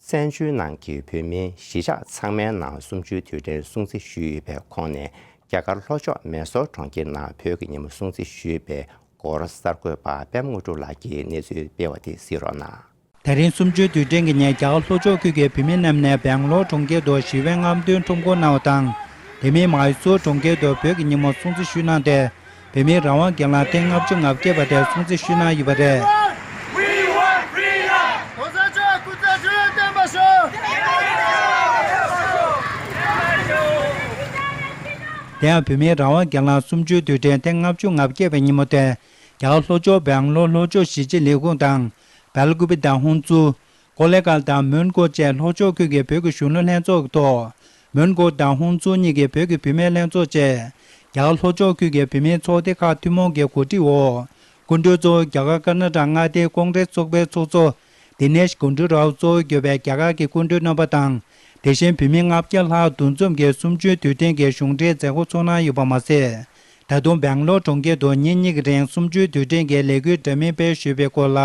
བཙན་བྱོལ་ནང་གི་བོད་མིའི་གཞིས་ཆགས་ཚང་མའི་ནང་གསུམ་བཅུའི་དུས་དྲན་སྲུང་བརྩི་ཞུས་ཡོད་པའི་ཁོངས་ནས། རྒྱ་གར་ལྷོ་ཕྱོགས་མེ་སོར་གྲོང་ཁྱེར་ནང་བོད་ཀྱི་ཉིན་མོ་སྲུང་བརྩི་ཞུས་པའི་སྐོར་གསར་འགོད་པ་པད་མ་དངོས་གྲུབ་ལགས་ཀྱིས་གནས་ཚུལ་སྤེལ་བ་དེ་གཟིགས་རོགས་གནང་། དེ་རིང་གསུམ་བཅུའི་དུས་དྲན་གྱི་ཉིན་རྒྱ་གར་ལྷོ་ཕྱོགས་ཁུལ་གྱི་བོད་མི་རྣམས་ནས་སྦེང་ལོར་གྲོང་ཁྱེར་དུ་ཞི་བའི་རྔམ་སྟོན་ཁྲོམ་སྐོར་གནང་བ་དང་། དེ་མིན་མཱི་སོར་གྲོང་ཁྱེར་དུ་བོད་ཀྱི་ཉིན་མོ་སྲུང་བརྩི་ཞུས་གནང་སྟེ། བོད་མིའི་རང་དབང་སྒེར་ལངས་ཐེངས་ལྔ་བཅུ་ང་བརྒྱད་པ་དེ་སྲུང་བརྩི་ཞུས་གནང་ཡོད་པ་རེད། We want freedom! གོང་ས་མཆོག་སྐུ་ཚེ་ཁྲི་ལོ་བརྟན་པར་ཤོག་དེ་ཡང་བོད་མིའི་རང་དབང་སྒེར་ལངས་གསུམ་བཅུའི་དུས་དྲན་ཐེངས་ལྔ་བཅུ་ང་བརྒྱད་པའི་ཉིན་མོ་དེ། རྒྱ་གར་ལྷོ་ཕྱོགས་སྦེང་ལོར་ལྷོ་ཕྱོགས་གཞིས་བྱེས་ལས་ཁུངས་དང་། སྦེལ་ཀུ་པི་དང་ཧུན་སུར། ཀོ་ལེ་གྷལ་དང་མོན་གྷོ་བཅས་ལྷོ་ཕྱོགས་ཁུལ་གྱི་བོད་ཀྱི་གཞོན་ནུ་ལྷན་ཚོགས་ཀྱི་ཐོག་མོན་གྷོ་དང་ཧུན་སུར་གཉིས་ཀྱི་བོད་ཀྱི་བུད་མེད་ལྷན་ཚོགས་བཅས། རྒྱ་གར་ལྷོ་ཕྱོགས་ཁུལ་གྱི་བུད་མེད་ཚོགས་སྡེ་ཁག་ཐུན་མོང་གི་གོ་སྒྲིག་འོག་སྐུ་མགྲོན་གཙོ་བོ་རྒྱ་གར་ཀར་ན་ཊ་མངའ་སྡེའི་ཀོང་ཀྲེས་ཚོགས་པའི་ཚོགས་གཙོ་དི་ནེ་ཤི་གུན་ཌུ་རའོ་གཙོ་བོ་གྱུར་པའི་རྒྱ་གར་གྱི་སྐུ་མགྲོན་རྣམ་པ་དང་། དེ་བཞིན་བོད་མི་ལྔ་བརྒྱ་ལྷག་འདུ་འཛོམས་ཀྱིས་གསུམ་བཅུའི་དུས་དྲན་གྱི་གཞུང་འབྲེལ་མཛད་སྒོ་ཚོགས་གནང་ཡོད་པ་མ་ཟད། ད་དུང་སྦེང་ལོར་གྲོང་ཁྱེར་དུ་ཉིན་གཉིས་ཀྱི་རིང་གསུམ་བཅུའི་དུས་དྲན་གྱི་ལས་འགུལ་འདྲ་མིན་སྤེལ་ཞུས་པའི་སྐོར་ལ།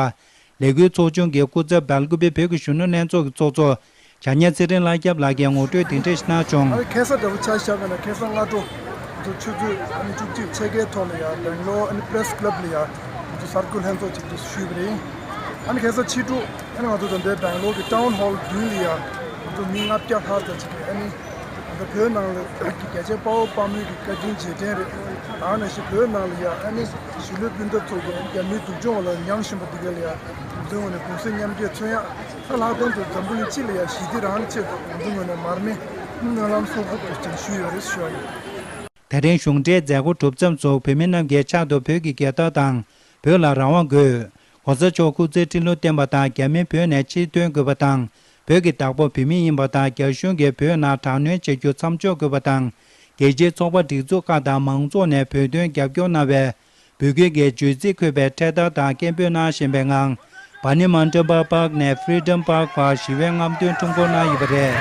ལས་འགུལ་ཚོགས་ཆུང་གི་སྐུ་ཚབ་སྦེལ་ཀུ་པེ་བོད་ཀྱི་གཞོན་ནུ་ལྷན་ཚོགས་ཀྱི་ཚོགས་གཙོ་བྱ་ཉ་ཚེ་རིང་ལྷ་སྐྱབས་ལགས་ཀྱིས་ངོ་སྤྲོད་འདི་འདྲ་ཞིག་གནང་བྱུང་། ཨ་ནི་ཁ་སང་འདྲ་པོ་ཆ་བཞག་པ་ན་ཁ་སང་སྔ་དྲོ་ང་ཚོ་ཆུ་ཚོད་ཨ་ནི་བཅུ་གཅིག་ཕྱེད་ཀའི་ཐོག་ལ་ཡ་སྦེང་ལོར་ཨ་ནི་པེ་རེ་སི་ཀི་ལབ་ལ་ཡ་ང་ཚོ་གསར་འགོད་ལྷན་ཚོགས་ཅིག་ཏུ་ཞུས་པ་རེད། ཨ་ནི་ཁ་སང་ཕྱི་དྲོ་ཨ་ནི་ང་ཚོ་ད་ལྟའི་སྦེང་ལོར་གྱི་ཊའུན་ཧོལ་མདུན་ལ་ཡ་ང་ཚོ་མི་ལྔ་བརྒྱ་ལྷག་ཙམ་ཅིག་གིས་ཨ་ནི། ད་བོད་ནང་ལ་རྒྱལ་གཅེས་དཔའ་བོ་དཔའ་མོའི་གི་བཀའ་དྲིན་རྗེས་དྲན་རེད། ད་ནང་བཞིན་བོད་ནང་ལ་ཡ་ཨ་ནི་གཞིས་ལུས་སྤུན་ཟླ་ཚོ་གི་རྒྱ་མིའི་སྡུག་སྦྱོང་ལ་མྱངས་བཞིན་པ་འདི་ག་ལ་ཡ་འཛོམས་ནས་གུང་སེང་མཉམ་སྐྱེད་མཚོན་ཡག་ད་ལྷག་དོན་དུ་འཛམ་བུ་གླིང་སྤྱི་ལ་ཡ་ཞི་བདེ་རང་གི་ཆེད་དུ་ང་ཚོ་ངོས་ནས་མར་མེ་སྨོན་ལམ་གསོག་སྒྲུབ་ཏུ་ཅིག་ཞུས་ཡོད་རེད་ཞུ་བ་ཡིན། དེ་རིང་གཞུང་འབྲེལ་མཛད་སྒོ་གྲུབ་མཚམས་སུ་བོད་མི་རྣམས་ཀྱི་ཕྱག་ཏུ་བོད་ཀྱི་རྒྱལ་དར་དང་བོད་ལ་རང་དབང་དགོས། གོང་ས་མཆོག་སྐུ་ཚེ་ཁྲི་ལོ་བརྟན་པ་དང་རྒྱ་མི་བོད་ནས་ཕྱིར་ཐོན་དགོས་པ་དང་། བོད་ཀྱི་བདག་པོ་བོད་མི་ཡིན་པ་དང་རྒྱ་གཞུང་གིས་བོད་ནང་དྲག་གནོན་བྱེད་རྒྱུ་མཚམས་འཇོག་དགོས་པ་དང་། རྒྱལ་སྤྱིའི་ཚོགས་པ་སྒྲིག་འཛུགས་ཁག་དང་མང་ཚོགས་ནས་བོད་དོན་རྒྱབ་སྐྱོར་གནང་བའི་འབོད་སྐུལ་གྱི་བརྗོད་ཚིག་འཁོད་པའི་འཕྲེད་དར་དང་སྐད་འབོད་གནང་བཞིན་པའི་ངང་། Bani Mandelband Park ནས་Freedom Park བར་ཞི་བའི་རྔམ་སྟོན་ཁྲོམ་སྐོར་གནང་ཡོད་པ་རེད།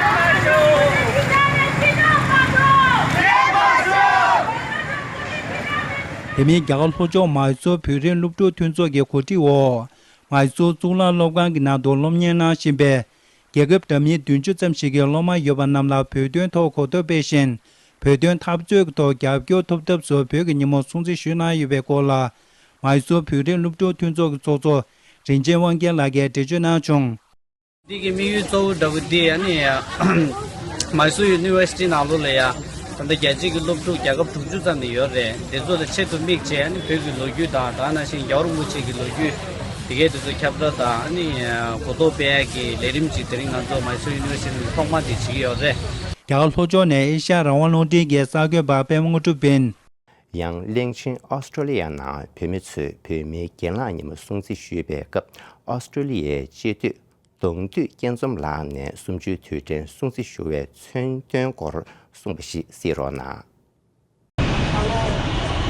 དེ་མིན་རྒྱ་གར་ལྷོ་ཕྱོགས་མཱི་སོར་བོད་རིགས་སློབ་ཕྲུག་མཐུན་ཚོགས་ཀྱི་གོ་སྒྲིག་འོག་མཱི་སོར་གཙུག་ལག་སློབ་ཁང་གི་ནང་དུ་སློབ་གཉེར་གནང་བཞིན་པའི་རྒྱལ་ཁབ་འདྲ་མིན་བདུན་ཅུ་ཙམ་ཞིག་གི་སློབ་མ་ཡོད་པ་རྣམས་ལ་བོད་དོན་ཐོག་གོ་རྟོགས་སྤེལ་བཞིན། བོད་དོན་འཐབ་རྩོད་ཀྱི་ཐོག་རྒྱབ་སྐྱོར་ཐོབ་ཐབས་སུ་བོད་ཀྱི་ཉིན་མོ་སྲུང་བརྩི་ཞུས་གནང་ཡོད་པའི་སྐོར་ལ། མཱི་སོར་བོད་རིགས་སློབ་ཕྲུག་མཐུན་ཚོགས་ཀྱི་ཚོགས་གཙོ་རིན་ཆེན་དབང་རྒྱལ་ལགས་ཀྱིས་འགྲེལ་བརྗོད་གནང་བྱུང་། འདི་གི་དམིགས་ཡུལ་གཙོ་བོ་འདྲ་བོ་འདི་ཨ་ནི་མཱི་སོར་ཡུ་ནི་ཝར་སི་ཊི་ནང་ལོགས་ལ་ཡ་ད་ལྟ་རྒྱལ་སྤྱི་གི་སློབ་ཕྲུག་རྒྱལ་ཁབ་དྲུག་ཅུ་ཙམ་ནས་ཡོད་རེད། དེ་ཚོ་ལ་ཆེད་དུ་དམིགས་བྱས་ཨ་ནི་བོད་ཀྱི་ལོ་རྒྱུས་དང་ད་ནང་བཞིན་རྒྱལ་བ་རིན་པོ་ཆེ་གི་ལོ་རྒྱུས་དེ་གའི་དེ་ཚོ་ཁྱབ་བསྒྲགས་དང་ཨ་ནི་གོ་རྟོགས་སྤེལ་ཡག་གི་ལས་རིམ་ཅིག་དེ་རིང་ང་ཚོ་མཱི་སོར་ཡུ་ནི་ཝར་སི་ཊི་ནང་ཐོག་མ་དེ་བྱེད་ཀྱི་ཡོད་རེད། རྒྱ་གར་ལྷོ་ཕྱོགས་ནས་ཨེ་ཤ་ཡ་རང་དབང་རླུང་འཕྲིན་གྱི་གསར་འགོད་པ་པད་མ་དངོས་གྲུབ་ཡིན། ཡང་གླིང་ཆེན་ཨོ་སི་ཀྲོ་ལི་ཡ་ནང་བོད་མི་ཚོས་བོད་མིའི་གྱེན་ལངས་ཉིན་མོ་སྲུང་བརྩི་ཞུས་པའི་སྐབས། ཨོ་སི་ཀྲོ་ལི་ཡའི་སྤྱི་འཐུས་གདོང་འདུས་སྐྱིད་འཛོམས་ལགས་ནས་གསུམ་བཅུའི་དུས་དྲན་སྲུང་བརྩི་ཞུ་བའི་མཚོན་དོན་སྐོར་གསུངས་པ་ཞིག་གཟིགས་རོགས་གནང་།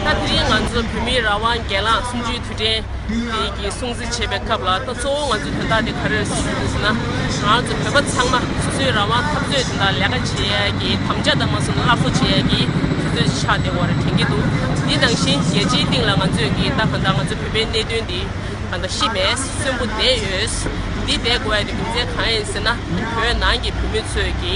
ད་དེ་རིང་ང་ཚོ་བོད་མིའི་རང་དབང་གྱེན་ལངས་གསུམ་བཅུའི་དུས་དྲན་དེ་གི་སྲུང་བརྩི་བྱེད་པའི་སྐབས་ལ། ད་གཙོ་བོ་ང་ཚོའི་དོན་དག་དེ་ག་རེ་རེད་ཞུ་རྒྱུ་ཡིན་ཟེར་ན། ང་ཚོ་བོད་པ་ཚང་མ་སོ་སོའི་རང་དབང་འཐབ་རྩོད་དེ་དག་ལས་ཀ་བྱེད་ཡ་གི་དམ་བཅའ་དང་མ་སོང་ན་སླར་གསོ་བྱེད་ཡ་གི་དུས་ཚོད་ཆགས་བསྡད་ཡོད་རེད་དྲན་གྱི་འདུག་འདི་ནང་བཞིན་རྒྱལ་སྤྱིའི་སྟེང་ལ་ང་ཚོས་ཀྱི་ད་གང་ལྟར་ང་ཚོ་བོད་པའི་གནད་དོན་འདི་གང་ལྟར་ཤི་མེད་གསོན་པོ་བསྡད་ཡོད། འདི་བསྡད་དགོས་ཡ་དེ་རྒྱུ་མཚན་གང་ཡིན་ཟེར་ན། བོད་ནང་གི་བོད་མི་ཚོས་ཀྱི་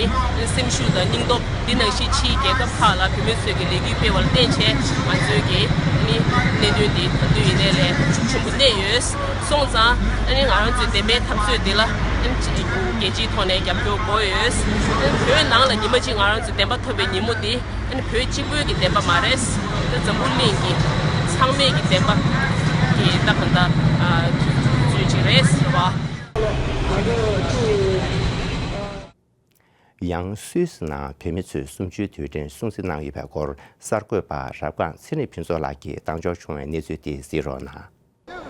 སེམས་ཤུགས་དང་སྙིང་སྟོབས། འདི་ནང་བཞིན་ཕྱིའི་རྒྱལ་ཁབ་ཁག་ལ་བོད་མི་ཚོས་ཀྱི་ལས་འགུལ་སྤེལ་བ་ལ་བརྟེན་བྱས་ང་ཚོའི་གི་ནི་གནད་དོན་འདི་ད་དུང་ཡིན་ནའི་ལས་ཤུགས་ཆེན་པོ་གནས་ཡོད། སོང་ཙང་ཨ་ནི་ང་རང་ཚོའི་བདེན་པའི་འཐབ་རྩོད་འདི་ལ་ཨ་ནི་རྒྱལ་སྤྱིའི་ཐོག་ནས་རྒྱབ་སྐྱོར་དགོས་ཡོད། བོད་ནང་ལ་ཉི་མ་གཅིག་ང་རང་ཚོ་བདེན་པ་ཐོབ་པའི་ཉིན་མོ་འདི་ཨ་ནི་བོད་གཅིག་པུའི་གི་བདེན་པ་མ་རེད། འཛམ་བུ་གླིང་གི་ཚང་མའི་གི་བདེན་པ་གི་ད་གང་ལྟར་དུས་ཚོད་ཅིག་རེད་ཟེར་བ། ཡང་སུད་སི་ནང་བོད་མི་ཚོས་གསུམ་བཅུའི་དུས་དྲན་སྲུང་བརྩི་གནང་ཡོད་པའི་སྐོར་གསར་འགོད་པ་རབ་སྒང་ཚེ་རིང་ཕུན་ཚོགས་ལགས་ཀྱིས་བཏང་འབྱོར་བྱུང་བའི་གནས་ཚུལ་དེ་གཟིགས་རོགས་གནང་།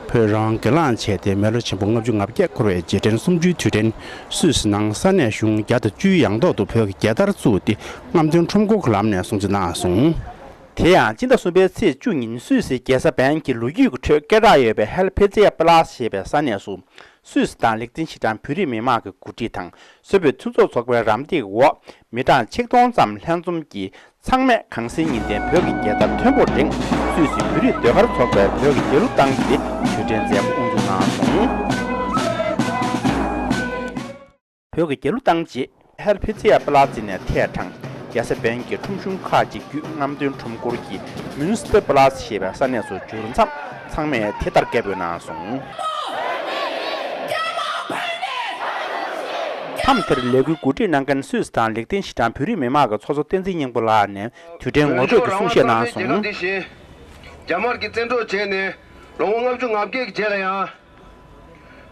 བོད་རང་དབང་སྒེར་ལངས་བྱས་ཏེ་མི་ལོ་ཆེན་པོ་ལྔ་བཅུ་ང་བརྒྱད་འཁོར་བའི་རྗེས་དྲན་གསུམ་བཅུའི་དུས་དྲན་སུད་སི་ནང་ས་གནས་གཞུང་བརྒྱ་དང་བཅུའི་ཡང་ཐོག་ཏུ་བོད་ཀྱི་རྒྱལ་དར་བཙུགས་ཏེ་རྔམ་སྟོན་ཁྲོམ་སྐོར་གྱི་ལམ་ནས་སྲུང་བརྩི་གནང་སོང་། དེ་ཡང་སྤྱི་ཟླ་གསུམ་པའི་ཚེས་བཅུ་ཉིན་སུད་སིའི་རྒྱལ་ས་བན་གྱི་ལོ་རྒྱུས་ཀྱི་ཁྲོད་སྐད་གྲགས་ཡོད་པའི་ཧེལ་ཕེ་ཚེ་ཡ་པ་ལཱ་སི་ཞེས་པའི་ས་གནས་སུ། སུད་སི་དང་ལིག་ཏེན་ཤི་ཏན་བོད་རིགས་མི་མང་གི་འགོ་ཁྲིད་དང་། སོ་བོད་མཐུན་ཚོགས་ཚོགས་པའི་རམ་འདེགས་འོག་མི་གྲངས་ཆིག་སྟོང་ཙམ་ལྷན་འཛོམས་ཀྱིས་ཚང་མས་གངས་སེང་ཉི་ཟླའི་བོད་ཀྱི་རྒྱལ་དར་མཐོན་པོར་བསྒྲེངས། སུད་སི་བོད་རིགས་ཟློས་གར་ཚོགས་པའི་བོད་ཀྱི་རྒྱལ་གླུ་བཏང་སྟེ་དུས་དྲན་མཛད་སྒོ་དབུ་འཛུགས་གནང་སོང་། བོད་ཀྱི་རྒྱལ་གླུ་བཏང་རྗེས་ཧེལ་ཕི་ཚི་ཡ་པ་ལ་ཙི་ནས་ཐད་དྲངས། རྒྱལ་ས་བན་གྱི་ཁྲོམ་གཞུང་ཁག་ཅིག་བརྒྱུད་རྔམ་སྟོན་ཁྲོམ་སྐོར་གྱི་མུན་སི་པལ་པ་ལ་སི་ཞེས་པའི་ས་གནས་སུ་འབྱོར་མཚམས་ཚང་མས་དེ་ལྟར་སྐད་འབོད་གནང་སོང་། མཚམས་དེར་ལས་འགུལ་གོ་སྒྲིག་གནང་མཁན་སུད་སི་དང་ལིག་ཏེན་ཤི་ཏན་བོད་རིགས་མི་མང་གི་ཚོགས་གཙོ་བསྟན་འཛིན་སྙིང་པོ་ལགས་ནས་དུས་དྲན་ངོ་སྤྲོད་དུ་གསུང་བཤད་གནང་སོང་། རྒྱ་དམར་གྱིས་བཙན་འཕྲོག་བྱས་ནས་ལོ་ངོ་ལྔ་བཅུ་ང་བརྒྱད་ཀྱི་རྗེས་ལ་ཡང་།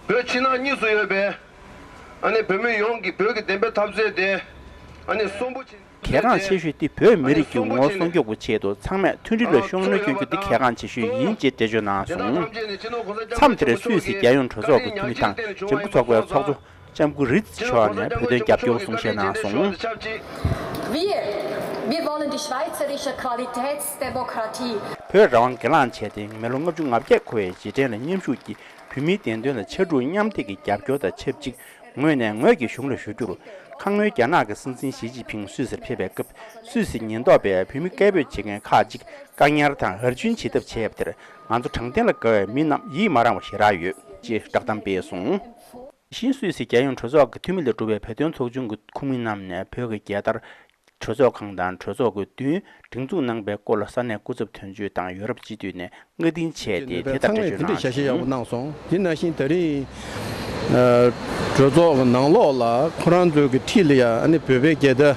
བོད་ཕྱི་ནང་གཉིས་སུ་ཡོད་པའི་ཨ་ནི་བོད་མི་ཡོངས་ཀྱིས་བོད་ཀྱི་བདེན་པའི་འཐབ་རྩོད་དེ་ཨ་ནི་གསོན་པོ་བྱེད། གལ་འགངས་ཆེ་ཤོས་དེ་བོད་མི་རིགས་ཀྱི་ངོ་བོ་སྲུང་སྐྱོབ་ཀྱི་ཆེད་དུ་ཚང་མས་མཐུན་སྒྲིལ་ལ་ཤུགས་སྣོན་སྐྱོན་རྒྱུ་དེ་གལ་འགངས་ཆེ་ཤོས་ཡིན་ཅེས་འགྲེལ་བརྗོད་གནང་སོང་། མཚམས་དེར་སུད་སི་རྒྱལ་ཡོངས་གྲོས་ཚོགས་ཀྱི་འཐུས་མི་དང་ལྗང་ཁུ་ཚོགས་པའི་ཚོགས་གཙོ་ལྕམ་སྐུ་རི་ཙི་མཆོག་ནས་བོད་དོན་རྒྱབ་སྐྱོར་གསུང་བཤད་གནང་སོང་། Wir, wir wollen die schweizerische Qualitätsdemokratie. བོད་རང་དབང་སྒེར་ལངས་བྱས་ཏེ་མི་ལོ་ལྔ་བཅུ་ང་བརྒྱད་འཁོར་བའི་རྗེས་དྲན་ལ་མཉམ་ཞུགས་ཀྱིས་བོད་མིའི་བདེན་དོན་ལ་ཕྱར་གྲུ་མཉམ་འདེགས་ཀྱི་རྒྱབ་སྐྱོར་དང་ཆབས་ཅིག་ངོས་ནས་ངོས་ཀྱི་གཞུང་ལ་ཞུ་རྒྱུར། ཁ་སྔོན་རྒྱ་ནག་གི་སྲིད་འཛིན་ཞི་ཅིན་ཕིང་སུད་སིར་ཕེབས་པའི་སྐབས་སུད་སི་ཉེན་རྟོག་པས་བོད་མི་སྐད་འབོད་བྱེད་མཁན་ཁག་ཅིག་བཀག་ཉར་དང་ཧར་རྒྱུན་བྱེད་ཐབས་བྱས་པ་དེར་ང་ཚོ་དྲང་བདེན་ལ་དགའ་བའི་མི་རྣམས་ཡིད་མ་རངས་པ་ཞེ་དྲག་ཡོད་ཅེས་བསྒྲགས་གཏམ་སྤེལ་སོང་། དེ་བཞིན་སུད་སི་རྒྱལ་ཡོངས་གྲོས་ཚོགས་ཀྱི་འཐུས་མི་ལས་གྲུབ་པའི་བོད་དོན་ཚོགས་ཆུང་གི་ཁོངས་མི་རྣམས་ནས་བོད་ཀྱི་རྒྱལ་དར། གྲོས་ཚོགས་ཁང་དང་གྲོས་ཚོགས་ཀྱི་མདུན་སྒྲེང་འཛུགས་གནང་པའི་སྐོར་ལ་ས་གནས་སྐུ་ཚབ་དོན་གཅོད་དང་ཡོ་རོབ་སྤྱི་འཐུས་ནས་བཀའ་དྲིན་ཆེ་སྟེ་དེ་ལྟར་འགྲེལ་བརྗོད་གནང་ཞིང་། དེ་ནང་བཞིན་ད་རིང་གྲོས་ཚོགས་ཀྱི་ནང་ལོགས་ལ་ཁོ་རང་ཚོའི་གི་འཁྲིས་ལ་ཡ་ཨ་ནི་བོད་པའི་རྒྱལ་དར་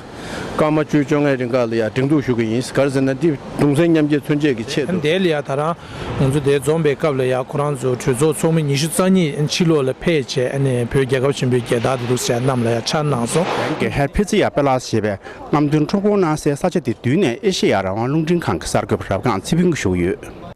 སྐར་མ་བཅུ་བཅོ་ལྔའི་རིང་ག་ལ་ཡ་སྒྲེང་འཛུགས་ཞུ་གི་ཡིན། ག་རེ་ཟེར་ན་འདི་གདུང་སེམས་མཉམ་སྐྱེད་མཚོན་བྱེད་ཀྱི་ཆེད་དུ། དེ་ལ་ཡ་ད་རང་ང་ཚོ་དེ་འཛོམས་པའི་སྐབས་ལ་ཡ་ཁོ་རང་ཚོ་གྲོས་ཚོགས་ཚོགས་མི་ཉི་ཤུ་རྩ་གཉིས་ཕྱི་ལོགས་ལ་ཕེབས་བྱས་ཨ་ནི་བོད་རྒྱལ་ཁབ་ཆེན་པོའི་རྒྱལ་དར་དེ་འདུག་ཟེར་རྣམས་ལ་ཡ་འཕྱར་གནང་སོང་། བོད་ཀྱི་ཧེར་ཕི་ཙི་ཡ་པེ་ལ་སི་ཞེས་པའི་རྔམ་སྟོན་ཁྲོམ་སྐོར་གནང་སའི་ས་ཆ་དེ་མདུན་ནས་ཨེ་ཤེ་ཡ་རང་དབང་རླུང་འཕྲིན་ཁང་གི་གསར་འགོད་པ་རབ་སྒང་ཚེ་ཕུན་གྱིས་ཞུ་གི་ཡོད།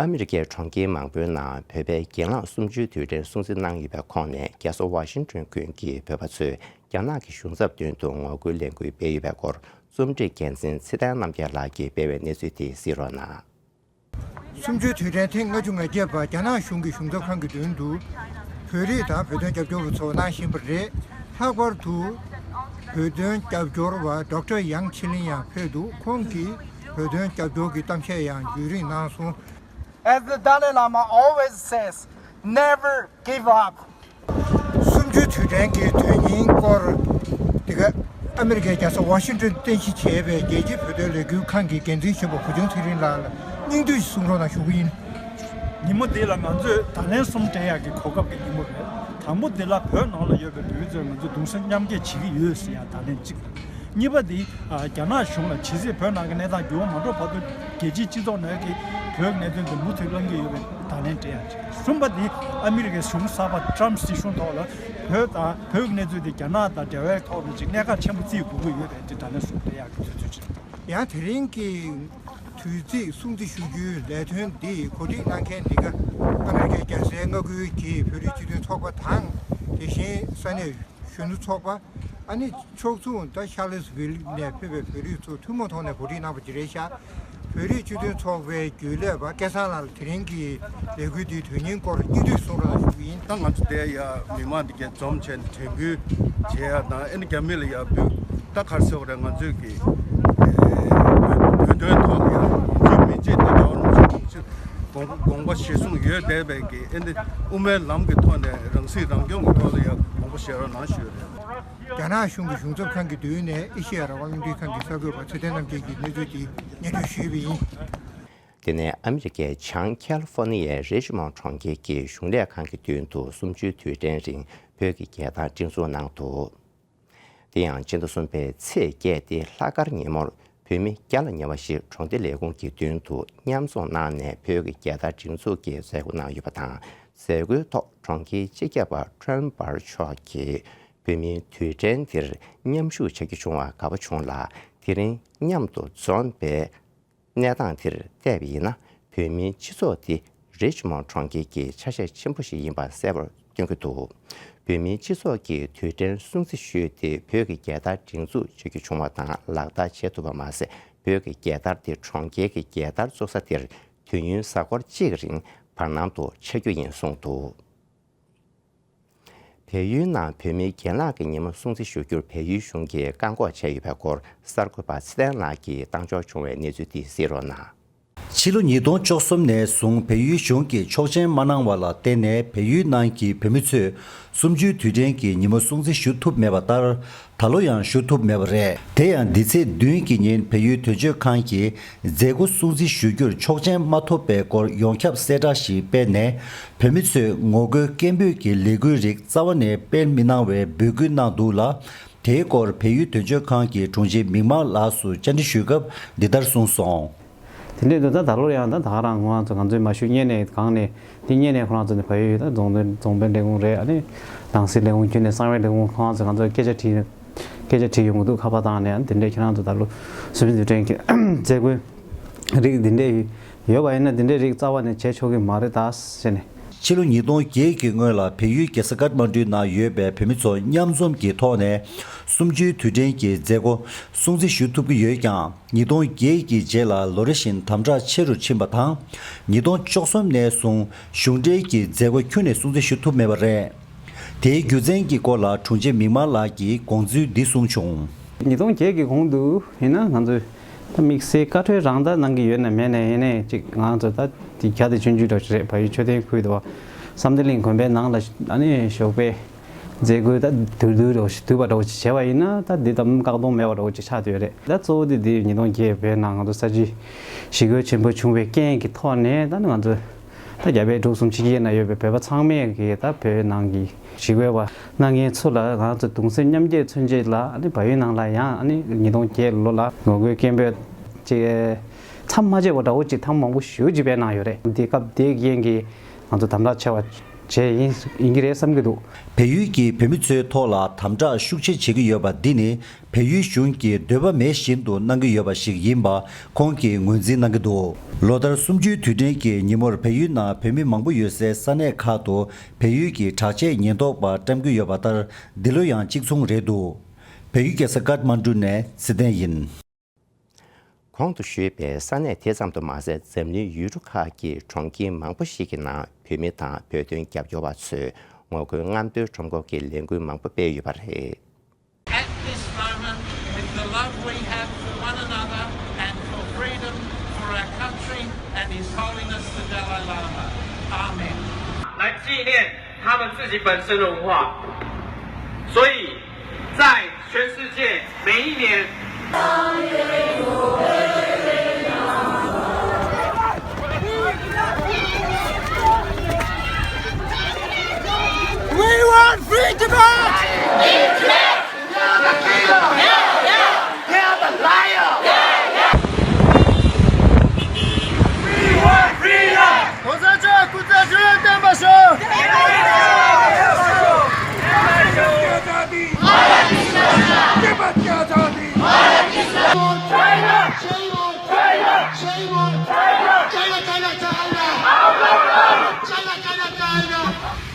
ཨ་མི་རི་ཀའི་གྲོང་ཁྱེར་མང་པོའི་ནང་བོད་པའི་གྱེན་ལངས་གསུམ་བཅུའི་དུས་དྲན་སྲུང་བརྩི་གནང་ཡོད་པའི་ཁོངས་ནས་རྒྱལ་ས་ཝ་ཤིང་ཏོན་དགོན་གྱི་བོད་པ་ཚོས་རྒྱ་ནག་གི་གཞུང་ཚབ་མདུན་དུ་ངོ་རྒོལ་ལས་འགུལ་སྤེལ་ཡོད་པའི་སྐོར་རྩོམ་སྒྲིག་འགན་འཛིན་ཚེ་བརྟན་རྣམ་རྒྱལ་ལགས་ཀྱིས་སྤེལ་བའི་གནས་ཚུལ་དེ་གཟིགས་རོགས་གནང་། གསུམ་བཅུའི་དུས་དྲན་ཐེངས་ལྔ་བཅུ་ང་བརྒྱད་པ་རྒྱ་ནག་གཞུང་གི་གཞུང་ཚབ་ཁང་གི་མདུན་དུ་བོད་རིགས་དང་བོད་དོན་རྒྱབ་སྐྱོར་བ་ཚོ་གནང་བཞིན་པ་རེད། ལྷག་པར་དུ་བོད་དོན་རྒྱབ་སྐྱོར་བ་ཌོག་ཊར་ཡང་ཆི་ལིན་ཡང་ཕེབས་འདུག་ཁོང་གིས་བོད་དོན་རྒྱབ་སྐྱོར་གྱི་གཏམ་བཤད་ཡང་བརྒྱུད་རིམ་གནང་སོང་། As the Dalai Lama always says, never give up. གསུམ་བཅུའི་དུས་དྲན་གྱི་དོན་སྙིང་སྐོར། འདི་ག་ཨ་མི་རི་ཀའི་རྒྱལ་ས་ཝ་ཤིང་ཏོན་རྟེན་གཞི་བྱས་པའི་རྒྱལ་སྤྱིའི་བོད་དོན་ལས་འགུལ་ཁང་གི་འགན་འཛིན་གཞོན་པ་བུ་ཆུང་ཚེ་རིང་ལགས་ལ་སྙིང་བསྡུས་གསུང་རོགས་གནང་ཞུ་གི་ཡིན། ཉིན་མོ་འདི་ལ་ང་ཚོས་བརྡ་ལན་གསུམ་སྤྲད་ཡག་གི་གོ་སྐབས་ཀྱི་ཉིན་མོ་རེད། དང་པོ་འདི་ལ་བོད་ནང་ལ་ཡོད་པའི་བོད་མི་ཚོས་ང་ཚོས་གདུང་སེམས་མཉམ་སྐྱེད་བྱེད་ཀྱི་ཡོད་ཟེར་ཡག་བརྡ་ལན་གཅིག་དང་། གཉིས་པ་འདི། རྒྱ་ནག་གཞུང་ལ་ཇི་སྲིད་བོད་ནང་གི་གནས་སྟངས་འགྱུར་བ་མ་འགྲོ་བར་དུ་རྒྱལ་སྤྱིའི་སྤྱི་ཚོགས་ནང་གི་བོད་ཀྱི་གནད་དོན་དེ་མུ་མཐུད་གླེང་གི་ཡོད་པའི་བརྡ་ལན་སྤྲད་ཡག་ཅིག་གསུམ་པ་འདི་ཨ་མི་རི་ཀའི་གཞུང་གསར་པ་ཊམ་སྲིད་གཞུང་ཐོག་ལ་བོད་དང་བོད་ཀྱི་གནས་ཚུལ་དེ་རྒྱ་ནག་དང་འབྲེལ་བའི་ཐོག་ནས་ཅིག་གནད་འགག་ཆེན་པོ་བརྩི་དགོས་ཀྱི་ཡོད་པའི་འདི་བརྡ་ལན་གསུམ་སྤྲད་ཡག་གི་དུས་ཚོད་ཅིག་ཡང་དེ་རིང་གི་ དུས་ཚིགས་སྲུང་བརྩི་ཞུ་རྒྱུའི་ལས་དོན་འདི་གོ་སྒྲིག་གནང་མཁན་འདི་ག་ཨ་མེ་རི་ཀའི་རྒྱལ་སའི་མངའ་ཁུལ་གྱི་བོད་རིགས་སྤྱི་མཐུན་ཚོགས་པ་དང་། དེ་བཞིན་ས་གནས་གཞོན་ནུ་ཚོགས་པ། ཨ་ནི་ཕྱོགས་མཚུངས་ད་ཤར་ལེས་ཝིལ་ནས་ཕེབས་པའི་བོད་རིགས་ཚོ་ཐུན་མོང་ཐོག་ནས་གོ་སྒྲིག་གནང་བ་ཅིག་རེད་ཤག་བོད་རིགས་སྤྱི་མཐུན་ཚོགས་པའི་རྒྱུན་ལས་པ་སྐལ་བཟང་ལགས་ལ་དེ་རིང་གི་ལས་འགུལ་འདིའི་དོན་སྙིང་སྐོར་སྙིང་བསྡུས་གསུང་རོགས་གནང་ཞུ་གི་ཡིན། ད་ང་ཚོ་དེ་ཡ་མི་མང་འདི་གས་འཛོམས་བྱས་ནས་དྲན་སྐུལ་བྱེད་ཡ་དང་། ཨ་ནི་རྒྱ་མི་ལ་ཡ་འབུལ་ད་ག་རེ་ཟེར་དགོས་རེད། ང་ཚོས་ཀྱི་བོད་དོན་ཐོག་ལ་ཡ་ཡིན་གཅིག་མིན་གཅིག་ད་རྒྱལ་བ་རིན་པོ་ཆེ་དགོངས་གཅིག་དགོངས་པ་གཞིར་བཟུང་ཡོད་བསྡད་པའི་གི་ཨ་ནི་དབུ་མའི་ལམ་གྱི་ཐོག་ནས་རང་སྲིད་རང་སྐྱོང་གི་ཐོག་ལ་ཡ་དགོངས་པ་བཞེས་རོགས་གནང་ཞུ་ཡ་རེད། རྒྱ་ནག་གཞུང་གི་གཞུང་ཚབ་ཁང་གི་མདུན་ནས་ཨེ་ཤེ་ཡ་རང་དབང་རླུང་འཕྲིན་ཁང་གི་གསར་འགོད་པ་ཚེ་བརྟན་རྣམ་རྒྱལ་གྱིས་གནས་ཚུལ་དེ་སྙན་སྒྲོན་ཞུས་པ་ཡིན། དེ་ནས་ཨ་མི་རི་ཀའི་བྱང་ཁ་ལི་ཧྥོ་ནི་ཡའི་རི་ཆི་མོན་གྲོང་ཁྱེར་གྱི་གཞུང་ལས་ཁང་གི་མདུན་དུ་གསུམ་བཅུའི་དུས་དྲན་རིང་བོད་ཀྱི་རྒྱལ་དར་སྒྲེང་འཛུགས་གནང་འདུག་དེ་ཡང་སྤྱི་ཟླ་གསུམ་པའི་ཚེས་བརྒྱད་སྟེ་ལྷག་དཀར་ཉིན་མོར་བོད་མི་བརྒྱ་ལ་ཉེ་བ་ཞིག་གྲོང་སྡེ་ལས་ཁུངས་ཀྱི་མདུན་དུ་མཉམ་འཛོམས་གནང་ནས་བོད་ཀྱི་རྒྱལ་དར་སྒྲེང་འཛུགས་ཀྱི་མཛད་སྒོ་གནང་ཡོད་པ་དང་། མཛད་སྒོའི་ཐོག་གྲོང་ཁྱེར་སྤྱི་ཁྱབ་པ་ཁྲོན་འབར་མཆོག་གིས་བོད་མིའི་དུས་དྲན་འདིར་མཉམ་ཞུགས་བྱ་རྒྱུ་བྱུང་བར་དགའ་པོ་བྱུང་ལ། དེ་རིང་མཉམ་དུ་འཛོམས་པའི་གནས་སྟངས་དེར་བལྟས་པ་ཡིན་ན། བོད་མིའི་སྤྱི་ཚོགས་འདི་རི་ཆི་མོན་གྲོང་ཁྱེར་གྱི་ཆ་ཤས་ཆེན་པོ་ཞིག་ཡིན་པ་གསལ་པོར་སྟོན་གྱི་འདུག་བོད་མིའི་སྤྱི་ཚོགས་ཀྱིས་དུས་དྲན་སྲུང་བརྩི་ཞུས་ཏེ་བོད་ཀྱི་རྒྱལ་དར་སྒྲེང་འཛུགས་བྱ་རྒྱུ་བྱུང་བ་དང་ལག་བསྟར་བྱེད་ཐུབ་པ་མ་ཟད། བོད་ཀྱི་རྒྱལ་དར་དེ་གྲོང་ཁྱེར་གྱི་རྒྱལ་དར་བཙུགས་ས་དེར་དུས་ཡུན་གཟའ་འཁོར་གཅིག་རིང་བར་སྣང་དུ་འཆར་རྒྱུ་ཡིན་གསུངས་འདུག་བལ་ཡུལ་ནང་བོད་མིའི་རྒན་ལགས་ཀྱི་ཉིན་མོ་སྲུང་བརྩི་ཞུ་རྒྱུར་བལ་ཡུལ་གཞུང་གིས་བཀག་འགོག་བྱས་ཡོད་པའི་སྐོར་གསར་འགོད་པ་ཚེ་བརྟན་ལགས་ཀྱིས་བཏང་འབྱོར་བྱུང་བའི་གནས་ཚུལ་འདི་གཟིགས་རོགས་གནང་། ཕྱི་ལོ་ཉིས་སྟོང་བཅུ་གསུམ་ནས་བཟུང་བལ་ཡུལ་གཞུང་གིས་ཆོག་མཆན་མ་གནང་བ་ལ་བརྟེན་ནས་བལ་ཡུལ་ནང་གི་བོད་མི་ཚོས་གསུམ་བཅུའི་དུས་དྲན་གྱི་ཉིན་མོ་སྲུང་བརྩི་ཞུ་ཐུབ་མེད་པ་ལྟར། ད་ལོ་ཡང་ཞུ་ཐུབ་མེད་པ་རེད། དེ་ཡང་འདི་ཚེས་བདུན་གྱི་ཉིན་བལ་ཡུལ་དོན་གཅོད་ཁང་གིས་མཛད་སྒོ་སྲུང་བརྩི་ཞུ་རྒྱུར་ཆོག་མཆན་མ་ཐོབ་པའི་སྐོར་ཡོངས་ཁྱབ་གསལ་བསྒྲགས་ཤིག་སྤེལ་ནས། བོད་མི་ཚོས་ངོ་རྒོལ་སྐད་འབོད་ཀྱི་ལས་འགུལ་རིགས་རྩ་བ་ནས་སྤེལ་མི་གནང་བའི་འབོད་སྐུལ་གནང་འདུག་ལ། དེའི་སྐོར་བལ་ཡུལ་དོན་གཅོད་ཁང་གི་དྲུང་ཆེ་མིག་དམར་ལགས་སུ་བཅར་འདྲི་ཞུས་སྐབས་འདི་ལྟར་གསུངས་སོང་། དེ་འདྲའི་འདུག་ད་ད་ལོར་ཡང་ད་ད་ག་རང་ང་ཚོ་ང་ཚོའི་མ་ཞུ་སྔོན་ནས་གང་ནས་དེ་སྔོན་ནས་ཁོ་རང་ཚོ་ནས་བལ་ཡུལ་ད་རྫོང་དཔོན་རྫོང་དཔོན་ལས་ཁུངས་རེད། ཨ་ནི་ནང་སྲིད་ལས་ཁུངས་ཁྱོན་ནས་གསང་བའི་ལས་ཁུངས་ཁོ་རང་ཚོ་ང་ཚོ་སྐད་ཆ་དྲིས་སྐད་ཆ་དྲིས་ཡོང་གི་འདུག་ཁ་པར་བཏང་ནས། ཨ་ནི་དེ་འདྲའི་ཁྱེད་རང་ཚོ་ད་ལོ་སུ་མི་འཛུལ་དྲན་གྱི་མཛད་སྒོའི་རིགས་འདི་འདྲའི་ཡོད་པ་ཡིན་ན་འདི་འདྲའི་རིགས་རྩ་བ་ནས་བྱེད་ཆོག་གི་མ་རེད་ད་ཟེར་ནས། ཕྱི་ལོ་ཉིས་སྟོང་བརྒྱད་ཀྱི་སྔོན་ལ་བལ་ཡུལ་རྒྱལ་ས་ཀཏ་མན་ཌུའི་ནང་ཡོད་པའི་བོད་མི་ཚོ་མཉམ་འཛོམས་ཀྱི་ཐོག་ནས་གསུམ་བཅུའི་དུས་དྲན་གྱི་མཛད་སྒོ་སྲུང་བརྩི་ཞུ་ཐུབ་ཀྱི་ཡོད་ཀྱང་། ཉིས་སྟོང་བརྒྱད་ཀྱི་རྗེས་ལ་ལོ་རེ་བཞིན་དམ་དྲག་ཆེ་རུ་ཕྱིན་པ་དང་། ཉིས་སྟོང་བཅུ་གསུམ་ནས་བཟུང་གཞུང་འབྲེལ་གྱི་མཛད་སྒོ་ཁྱོན་ནས་སྲུང་བརྩི་ཞུ་ཐུབ་མེད་པ་རེད། དེའི་རྒྱུ་མཚན་གྱི་སྐོར་ལ་དྲུང་ཆེ་མིག་དམར་ལགས་ཀྱིས་དགོངས་ཚུལ་འདི་གསུངས་བྱུང་། ཉིས་སྟོང་བརྒྱད་ཀྱི་གོང་དུ་ཡིན་ན་ང་ཚོས་ད་དམིགས་བསལ་བཀའ་འཁྲོལ་རང་ད་གནང་གི་ཡོད་ན་མེད་ན་ཡིན་ནའི་ཅིག་ང་ཚོ་ད་དེ་བརྒྱ་དང་བཅུ་བཅུ་འདྲ་ཞིག་རེད། བལ་ཡུལ་མཆོད་རྟེན་ཁུལ་དུ་བསམ་གཏན་གླིང་དགོན་པའི་ནང་ལ་ཨ་ནི་ཞོགས་པའི་མཛད་སྒོ་ད་དུས་དུས་འདྲ་ཞིག་དུས་པ་འདྲ་ཞིག་བྱས་པ་ཡིན་ན་ད་འདི་ད་བཀག་སྡོམ་མེད་པ་འདྲ་ཞིག་ཆགས་བསྡད་ཡོད་རེད། ད་གཙོ་བོ་དེ་འདི་ཉིས་སྟོང་བརྒྱད་བོད་ནང་ང་ཚོ་ས་བྱི་ཞི་རྒོལ་ཆེན་པོ་བྱུང་བའི་རྐྱེན་གྱི་ཐོག་ནས་ད་ནི་ང་ཚོ་ད་རྒྱ་བལ་འབྲུག་གསུམ་ཕྱི་རྒྱལ་ན་ཡོད་པའི་བོད་པ་ཚང་མས་ཀྱི་ད་བོད་ནང་གི་ཞི་རྒོལ་བ་གནང་མཁན་ཚོ་ལ་ང་ཚོ་གདུང་སེམས་མཉམ་སྐྱེད་མཚོན་ཆེད་ལ་ཨ་ནི་བལ་ཡུལ་ནང་ལ་ཡང་ཨ་ནི་ཉིས་སྟོང་བརྒྱད་ལོ་ལ་ངོ་རྒོལ་སྐད་འབོད་ཅིག་མཚམས་མ་བཅད་པ་འདྲ་བོ་ཅིག་ཐེངས་མང་པོ་ཞེ་པོ་ཅིག་སྤེལ་གནང་ཡོད་རེད། འདི་སྐབས་དེའི་རྐྱེན་གྱིས་ང་ཚོ་དམ་དྲག་ཆེ་བ་བྱས་ཡིན་ཡིན་གྱི་རེད་བསམ་གྱི་འདུག་བལ་ཡུལ་གྱིས་བོད་མི་ཚོའི་ཐོག་ལ་དམ་དྲག་ཤུགས་ཆེ་བྱེད་ཀྱི་ཡོད་པ་འདི་ནི། བལ་ཡུལ་གཞུང་གིས་འདོད་པ་མེད་བཞིན་དུ་གནང་གི་ཡོད་པ་ཞིག་ཡིན་པ་ཁོང་གིས་ངོས་འཛིན་གནང་གི་འདུག་ལོ་ལྟར་གསུམ་བཅུའི་དུས་དྲན་གྱི་ཉིན་མོར་བལ་ཡུལ་ནང་བོད་མི་མང་པོ་ཡོད་སའི་ས་གནས་ཁག་ཏུ་བལ་ཡུལ་གྱི་དྲག་ཆས་ཉེན་རྟོག་པ་བཀྲམ་གྱི་ཡོད་པ་ལྟར། འདི་ལོ་ཡང་གཅིག་མཚུངས་རེད་འདུག་བལ་ཡུལ་རྒྱལ་ས་ཀཏ་མན་ཌུ་ནས་ཚེ་བརྟན་ཡིན། གོང་དུ་ཞུས་པའི་ས་གནས་དེ་ཙམ་དུ་མ་ཟད། འཛམ་གླིང་ཡུལ་གྲུ་ཁག་གི་གྲོང་ཁྱེར་མང་པོ་ཞིག་གི་ནང་བོད་མི་དང་བོད་དོན་རྒྱབ་སྐྱོར་བ་ཚོས་ངོ་རྒོལ་རྔམ་སྟོན་ཁྲོམ་སྐོར་གྱི་ལས་འགུལ་མང་པོ་སྤེལ་ཡོད་པ་རེད། At this moment, with the love we have for one another and for freedom for our country and His Holiness the Dalai Lama. Amen. 来纪念他们自己本身的文化。所以在全世界每一年 We want free Tibet! They are the killer! They are the liar! We want freedom! ༸གོང་ས་མཆོག་སྐུ་ཚེ་ཁྲི་ལོ་བརྟན་པར་ཤོག Tibet की आज़ादी! भारत की सुरक्षा! तिब्बत की आज़ादी! भारत की सुरक्षा! China! China! China! China, China, China.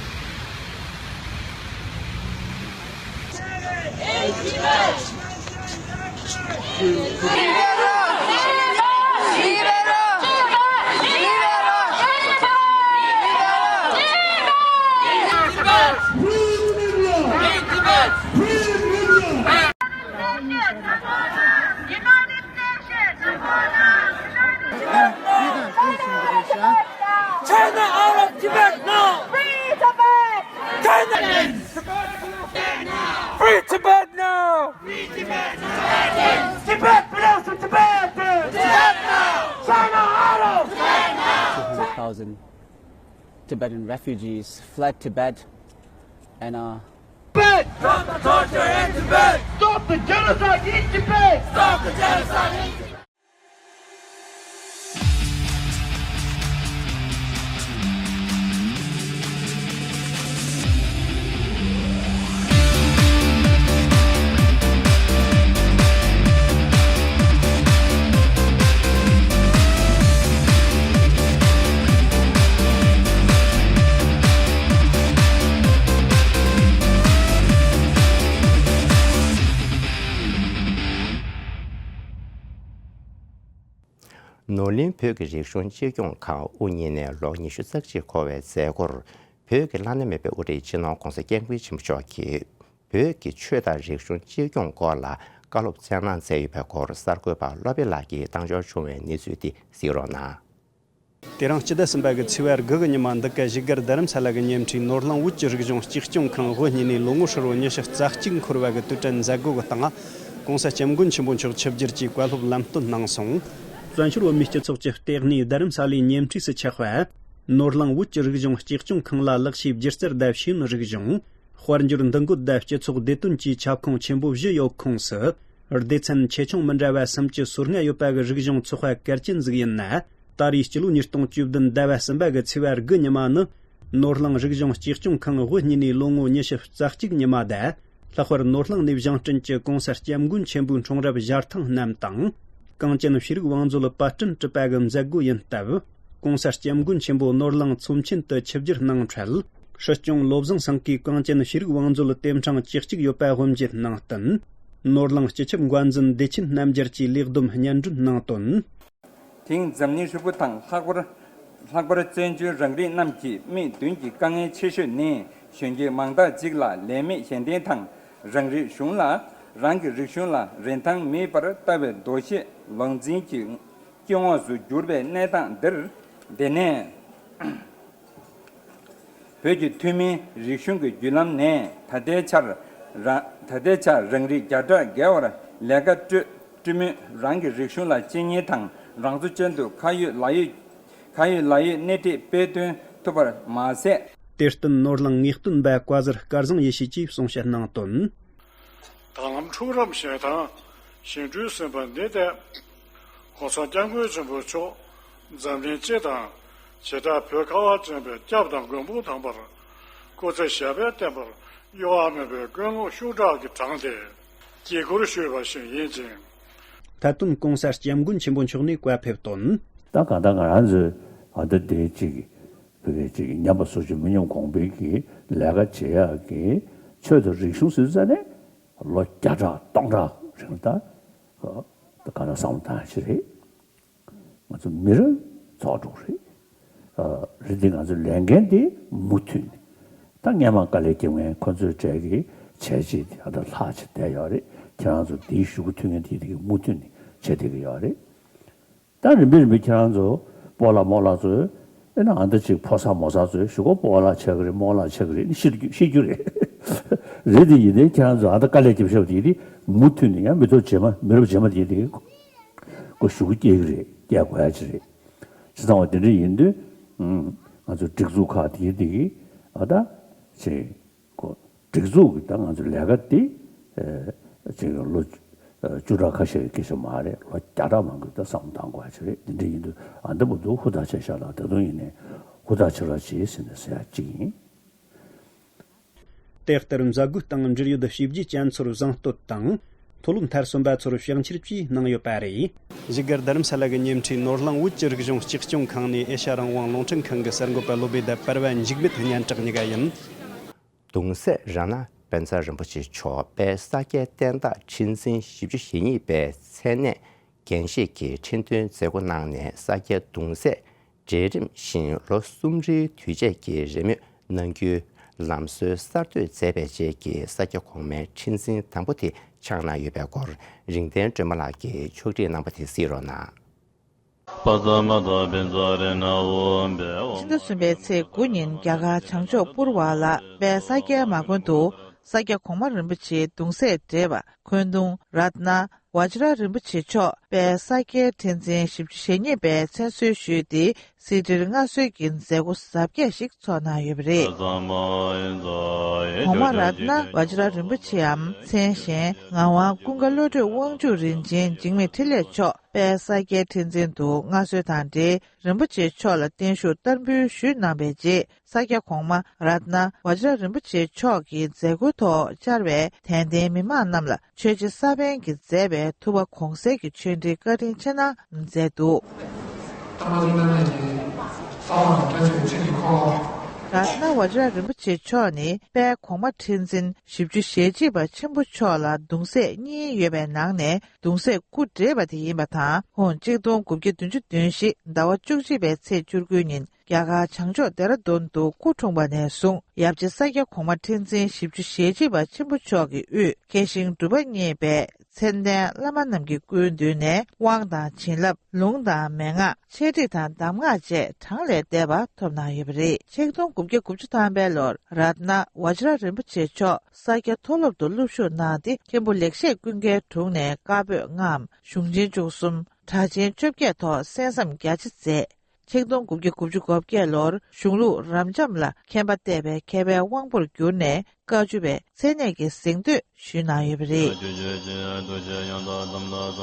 China out of Tibet now! Free Tibet! China! Free Tibet now! Free Tibet! Tibet belongs to Tibet! Tibet now! China out of Tibet now! Thousand Tibetan refugees fled Tibet and are Tibet! Stop the torture in Tibet! Stop the genocide in Tibet! Stop the genocide in Tibet! ནོར་གླིང་བོད་ཀྱི་རིག་གཞུང་གཅེས་སྐྱོང་ཁང་དབུ་བརྙེས་ནས་ལོ་ཉི་ཤུ་རྩ་གཅིག་འཁོར་བའི་མཛད་སྒོར། བོད་ཀྱི་བླ་ན་མེད་པའི་དབུ་ཁྲིད་སྤྱི་ནོར་༧གོང་ས་༧སྐྱབས་མགོན་ཆེན་པོ་མཆོག་གིས་བོད་ཀྱི་ཆོས་དང་རིག་གཞུང་གཅེས་སྐྱོང་སྐོར་ལ་བཀའ་སློབ་སྩལ་གནང་མཛད་ཡོད་པའི་སྐོར་གསར་འགོད་པ་བློ་བྷེ་ལགས་ཀྱིས་བཏང་འབྱོར་བྱུང་བའི་གནས་ཚུལ་དེ་གཟིགས་རོགས་གནང་། དེ་རིང་སྤྱི་ཟླ་གསུམ་པ་གི་ཚེས་པ་དགུ་གི་ཉི་མ་འདི་ག་བཞུགས་སྒར་རྡ་རམ་ས་ལ་གི་ཉེ་འཁྲིས་ནོར་གླིང་བོད་ཀྱི་རིག་གཞུང་གཅེས་སྐྱོང་ཁང་དབུ་བརྙེས་ནས་ལོ་ངོ་ཧྲིལ་བོ་ཉི་ཤུ་རྩ་གཅིག་འཁོར་བ་གི་དུས་དྲན་མཛད་སྒོ་གི་སྟེང་༧གོང་ས་༧སྐྱབས་མགོན་ཆེན་པོ་མཆོག་ཆིབས་བསྒྱུར་གྱིས་བཀའ་སློབ་ལམ་སྟོན་གནང་སོང་། བཙན་བྱོལ་བོད་མིའི་སྤྱི་ཚོགས་ཀྱི་ལྟེ་གནས་རྡ་རམ་ས་ལའི་ཉེ་འཁྲིས་སུ་ཆགས་པ། ནོར་གླིང་བོད་ཀྱི་རིག་གཞུང་གཅེས་སྐྱོང་ཁང་ལ་ལག་ཤེས་སྒྱུ་རྩལ་དང་ཤེས་ཡོན་རིག་གཞུང་། དཔལ་འབྱོར་འདུ་འགོད་དང་སྤྱི་ཚོགས་བདེ་དོན་བཅས་ཁྱབ་ཁོངས་ཆེན་པོ་བཞི་ཡོད་ཁོངས་སུ། སྡེ་ཚན་ཆེ་ཆུང་མི་འདྲ་བ་སུམ་ཅུ་སོ་ལྔ་ཡོད་པ་གི་རིག་གཞུང་ཚོགས་པ་གལ་ཆེན་ཟིག་ཡིན་ན། ད་རེས་སྤྱི་ལོ་ཉིས་སྟོང་བཅུ་བདུན་ཟླ་བ་གསུམ་པ་གི་ཚེས་པ་དགུ་ཉི་མ་ནི། ནོར་གླིང་རིག་གཞུང་གཅེས་སྐྱོང་ཁང་དབུ་བརྙེས་ནས་ལོ་ངོ་ཉི་ཤུ་རྩ་གཅིག་ཉི་མ་དང་། ལྷག་པར་ནོར་གླིང་ནས་བཞེངས་སྐྲུན་གྱི་གོང་ས་སྐྱབས་མགོན་ཆེན་པོའི་འཁྲུངས་རབས་ཞལ་ཐང་རྣམས་དང་། གངས་ཅན་ཤེས་རིག་བང་མཛོད་པར་སྐྲུན་གྲུབ་པ་གི་མཛད་སྒོ་ཡིན་སྟབས། གོང་ས་སྐྱབས་མགོན་ཆེན་པོ་ནོར་གླིང་ཚོམས་ཆེན་དུ་ཆིབས་བསྒྱུར་གནང་འཕྲལ། སྲིད་སྐྱོང་བློ་བཟང་སེང་གེས་གངས་ཅན་ཤེས་རིག་བང་མཛོད་རྟེན་འཕྲེང་བཅུ་གཅིག་ཡོད་པ་དབུ་འབྱེད་གནང་བསྟུན། ནོར་གླིང་སྤྱི་ཁྱབ་འགོ་འཛིན་བདེ་ཆེན་རྣམ་རྒྱལ་གྱིས་ལེགས་སྡོམ་སྙན་སྒྲོན་གནང་དོན། དེང་འཛམ་གླིང་ཧྲིལ་པོ་དང་ལྷག་པར། ལྷག་པར་བཙན་བྱོལ་རང་རིགས་རྣམས་ཀྱི་མིག་མདུན་གྱི་དཀའ་ངལ་ཆེ་ཤོས་ནི་གཞོན་སྐྱེས་མང་དག་ཅིག་ལ་ལས་མེད་གཞན་བརྟེན་དང་། རང་རིག་གཞུང་ལ། རང་གི་རིག་གཞུང་ལ་རིན་ཐང་མེད་པར་ལྟ་བའི་འདུ་ཤེས་ལུང་འཛིན་གྱི་སྐྱེ་དངོས་སུ་གྱུར་པའི་གནས་སྟངས་འདིར། དེ་ནས། བོད་ཀྱི་ཐུན་མིན་རིག་གཞུང་གི་བརྒྱུད་ལམ་ནས་ད་ལྟའི་ཆར་རང་ད་ལྟའི་ཆར་རང་རིགས་བརྒྱ་ཕྲག་བརྒལ་བར་ལས་ཀ་སྤྲོད་སྤྲོད་མུས། རང་གི་རིག་གཞུང་ལ་གཅེས་ཉེན་དང་རང་ཚོ་ཅན་དུ་ཁ་ཡོད་ལག་ཡོད་ཁ་ཡོད་ལག་ཡོད་སྣེ་ཁྲིད་དཔེ་སྟོན་ཐུབ་པར་མ་ཟད། དེར་བསྟུན་ནོར་གླིང་ངེས་སྟོན་པ་བཀའ་ཟུར་སྐལ་བཟང་ཡེ་ཤེས་ཀྱིས་གསུང་བཤད་གནང་དོན། ད་ལམ་འཁྲུག་རམ་ཞེ་སྡང་ཞི་འགྲོས་ཟིན་པ་འདི་སྟེ། ༸གོང་ས་༸སྐྱབས་མགོན་ཆེན་པོ་མཆོག་འཛམ་གླིང་སྤྱི་དང་། བྱེ་བྲག་བོད་ཁ་བ་ཅན་པའི་སྐྱབས་དང་མགོན་པོ་དམ་པར་སྐུ་ཚེ་ཞབས་པད་བརྟན་པར་གཡོ་བ་མེད་པའི་ཀུན་སློང་ཤུགས་དྲག་གིས་དྲངས་ཏེ་དཀྱིལ་འཁོར་ཞུས་པ་ཞིག་ཡིན་ཅིང་། མཐའ་དོན་༸གོང་ས་༸སྐྱབས་མགོན་ཆེན་པོ་མཆོག་ནས་བཀའ་ཕེབས་དོན། ད་གང་ལྟར་ང་རང་ཚོས་ཨ་ད་དེ་གཅིག་བོད་སྐད་ཅིག་ཉམས་པ་སོར་ཆུད་མི་ཉམས་གོང་འཕེལ་གྱི་ལས་ཀ་བྱེད་ཡག་གི་ཆོས་དང་རིག་གཞུང་ཟེར་ས་ནས་ལོ་བརྒྱ་ཕྲག་སྟོང་ཕྲག་རིང་ད་ད་ག་ན་བསམ་བློ་བཏང་ཡག་ཅིག་རེད། ང་ཚོ་མི་རབས་རྫོགས་འགྲོ་གི་རེད། ཨ་རེད་དེ་ང་ཚོ་ལས་འགན་དེ་མུ་མཐུད་ནས་ད་སྔས་མ་དཀའ་ལས་བརྒྱབ་མཁན་ཁོ་ཚོའི་གྲས་ཀྱི་བྱས་རྗེས་དེ་ཨ་ད་ལྷག་བྱས་བསྡད་ཡོད་རེད། ཁྱེད་རང་ཚོ་དེའི་ཤུ་གུ་མཐུད་མཁན་དེ་དེ་གི་མུ་མཐུད་ནས་བྱས་བསྡད་ཀྱི་ཡོད་རེད། ད་རིམ་པས་རིམ་པས་ཁྱེད་རང་ཚོ་སྤོ་ལགས་རྨོ་ལགས་ཚོས་ཨེ་ན་ཨ་ད་ཅིག་ཕོ་གསར་མོ་གསར་ཚོས་ཞུ་གོ་སྤོ་ལགས་ཆགས་ཀྱི་རེད་རྨོ་ལགས་ཆགས་ཀྱི་རེད་ཤི་རྒྱུ་ཤི་རྒྱུ་རེད། རེད་དེ་ཡིན་ནའི་ཁྱེད་རང་ཚོ་ཨ་ད་དཀའ་ལས་རྒྱབ་ཤོག་དེ་དེ་མུ་མཐུད་ནས་ཡང་མི་ཐོག་རྗེས་མ་མི་རབས་རྗེས་མ་དེ་དེ་ཁོ་ཞུ་གུ་སྐྱེ་གི་རེད་སྐྱེ་དགོས་ཡ་ཅིག་རེད། བྱས་ཙང་བ་དེ་འདྲ་ཡིན་དུས་ང་ཚོ་སྒྲིག་འཛུགས་ཁག་དེ་དེ་གི་ཨ་ད་ཅིག་ཁོ་སྒྲིག་འཛུགས་ཀྱི་ད་ང་ཚོ་ལས་ཀ་འདི་ཅིག་ལོ་བཅུ་ཕྲག་ཁ་ཤས་ཀྱི་སྐད་ཆ་མ་རེད། ལོ་བརྒྱ་ཕྲག་མང་པོ་ད་བསམ་བློ་གཏང་དགོས་ཡ་ཅིག་རེད། འདི་འདྲ་ཡིན་དུས་ཨ་འདི་བར་དུ་ཧུར་ཐག་བྱས་ཤག་ལ་ད་དུང་ཡིན་ནའི་ཧུར་ཐག་བྱེད་རོགས་བྱེད་ཟེར་ནས་ཟེར་ཡ་གཅིག་ཡིན། དེ་ལྟར་མཛད་སྒོའི་སྟེང་འབྲེལ་ཡོད་ཞི་བདེའི་རྒྱ་མཚོར་བཟང་བསྟོད་དང་། མཁོ་སློབ་མཐར་སོན་པ་ཚོར་ཕྱག་འཁྱེར་བཅས་གནང་ཡོད་པ་རེད། བཞུགས་སྒར་རྡ་རམ་ས་ལ་གི་ཉེ་འཁྲིས་ནོར་གླིང་དབུས་སྤྱི་རིག་གཞུང་གཅེས་སྐྱོང་ཁང་ནས་ཨེ་ཤ་རང་དབང་རླུང་འཕྲིན་ཁང་གི་གསར་འགོད་པ་བློ་བྷེ་དང་པར་བ་འཇིགས་མེད་སྙན་གྲགས་གཉིས་ཀ་ཡིན། གདུང་སྲས་རཏྣ་པཎ་ཚང་རིན་པོ་ཆེ་མཆོག་དཔལ་ས་སྐྱའི་བསྟན་བདག་ཁྲི་འཛིན་བཞི་བཅུ་ཞེ་གཉིས་པའི་མཚན་གནས་འགན་བཞེས་ཀྱི་ཁྲི་འདོན་མཛད་སྒོ་གནང་ནས། ས་སྐྱ་གདུང་སྲས་གྲལ་རིམ་བཞིན་ལོ་གསུམ་རེའི་དུས་ཆད་ཀྱི་རེས་མོས་གནང་རྒྱུའི་ལམ་སྲོལ་གསར་གཏོད་མཛད་པའི་རྗེས་ཀྱི་ས་སྐྱ་གོང་མའི་ཁྲི་འཛིན་དང་པོ་དེ་འཆང་གནང་ཡོད་པའི་སྐོར། རིག་ལྡན་སྒྲོལ་མ་ལགས་ཀྱིས་ཕྱོགས་སྒྲིག་གནང་པ་དེ་གཟིགས་རོགས་གནང་། པ་ཙ་མ་ཏ་བི་ཛ་རེ་ན་ཝོ་བེ་ཝ། ཕྱི་ཟླ་གསུམ་པའི་ཚེས་དགུ་ཉིན་རྒྱ་གར་བྱང་ཕྱོགས་པུར་བ་ལ་དཔལ་ས་སྐྱའི་མ་དགོན་དུ་ས་སྐྱ་གོང་མ་རིན་པོ་ཆེའི་གདུང་སྲས་བགྲེས་པ་འཁོན་གདུང་རཏྣ་བ་ཇི་ར་རིན་པོ་ཆེ་མཆོག་དཔལ་ས་སྐྱའི་ཁྲི་འཛིན་བཞི་བཅུ་ཞེ་གཉིས་པའི་མཚན་གསོལ་ཞུས་ཏེ། གསེར་ཁྲིར་མངའ་གསོལ་གྱི་མཛད་སྒོ་གཟབ་རྒྱས་ཤིག་ཚོགས་གནང་ཡོད་པ་རེད། གོང་མ་རཏྣ་བ་ཇི་ར་རིན་པོ་ཆེའམ་མཚན་གཞན་ངག་དབང་ཀུན་དགའ་བློ་གྲོས་དབང་ཕྱུག་རིན་ཆེན་འཇིགས་མེད་འཕྲིན་ལས་མཆོག་དཔལ་ས་སྐྱའི་ཁྲི་འཛིན་དུ་མངའ་གསོལ་དང་འབྲེལ། རིན་པོ་ཆེ་མཆོག་ལ་བརྟན་བཞུགས་བསྟར་འབུལ་ཞུས་གནང་བའི་རྗེས། ས་སྐྱ་གོང་མ་རཏྣ་བ་ཇི་ར་རིན་པོ་ཆེ་མཆོག་གི་མཛད་སྒོའི་ཐོག་བཅར་བའི་དད་ལྡན་མི་མང་རྣམས་ལ་ཆོས་རྗེ་ས་པཎ་གྱིས་མཛད་པའི་ཐུབ་པ་གོང་གསལ་གྱི་ཆོས་འབྲེལ་བཀའ་དྲིན་ཆེ་གནང་མཛད་འདུག་རཏྣ་བ་ཇི་ར་རིན་པོ་ཆེ་མཆོག་ནི་དཔལ་གོང་མ་ཁྲི་འཛིན་བཞི་བཅུ་ཞེ་གཅིག་པ་ཆེན་པོ་མཆོག་ལ་གདུང་སྲས་གཉིས་ཡོད་པའི་ནང་ནས་གདུང་སྲས་སྐུ་བགྲེས་པ་དེ་ཡིན་པ་དང་། ཁོང་གཅིག་སྟོང་དགུ་བརྒྱ་བདུན་ཅུ་དོན་བཞི་ཟླ་བ་བཅུ་གཅིག་པའི་ཚེས་བཅུ་དགུ་ཉིན་རྒྱ་གར་བྱང་ཕྱོགས་ལྡེ་ར་ལྡུན་དུ་སྐུ་འཁྲུངས་པ་ནས་བཟུང་ཡབ་རྗེ་ས་སྐྱ་གོང་མ་ཁྲི་འཛིན་བཞི་བཅུ་ཞེ་གཅིག་པ་ཆེན་པོ་མཆོག་གི་དབུས་མཁས་ཤིང་གྲུབ་པ་བརྙེས་པའི་མཚན་ལྡན་བླ་མ་རྣམས་ཀྱི་སྐུའི་མདུན་ནས་དབང་དང་བྱིན་རླབས། ལུང་དང་མན་ངག་འཆད་ཁྲིད་དང་གདམས་ངག་བཅས་གྲངས་ལས་འདས་པ་ཐོབ་གནང་ཡོད་པ་རེད། ཆིག་སྟོང་དགུ་བརྒྱ་དགུ་བཅུ་ཐམ་པའི་ལོར་རཏྣ་བ་ཇི་ར་རིན་པོ་ཆེ་མཆོག་ས་སྐྱ་མཐོ་སློབ་ཏུ་སློབ་ཞུགས་གནང་སྟེ། མཁན་པོ་ལེགས་བཤད་ཀུན་དགའི་དྲུང་ནས་བཀའ་པོད་ལྔའམ་གཞུང་ཆེན་བཅུ་གསུམ། གྲྭ་ཆེན་བཅོ་བརྒྱད་ཐོག་གསན་བསམ་རྒྱ་ཆེ་མཛད། ཆིག་སྟོང་དགུ་བརྒྱ་དགུ་བཅུ་གོ་བརྒྱད་ལོར་གཞུང་ལུགས་རབ་འབྱམས་ལ་མཁྱེན་པ་གཏད་པའི་མཁས་པའི་དབང་པོར་གྱུར་ནས། བཀའ་བཅུ་པའི་མཚན་གནས་ཀྱི་གཟེངས་བསྟོད་ཞུས་གནང་ཡོད་པ་རེད།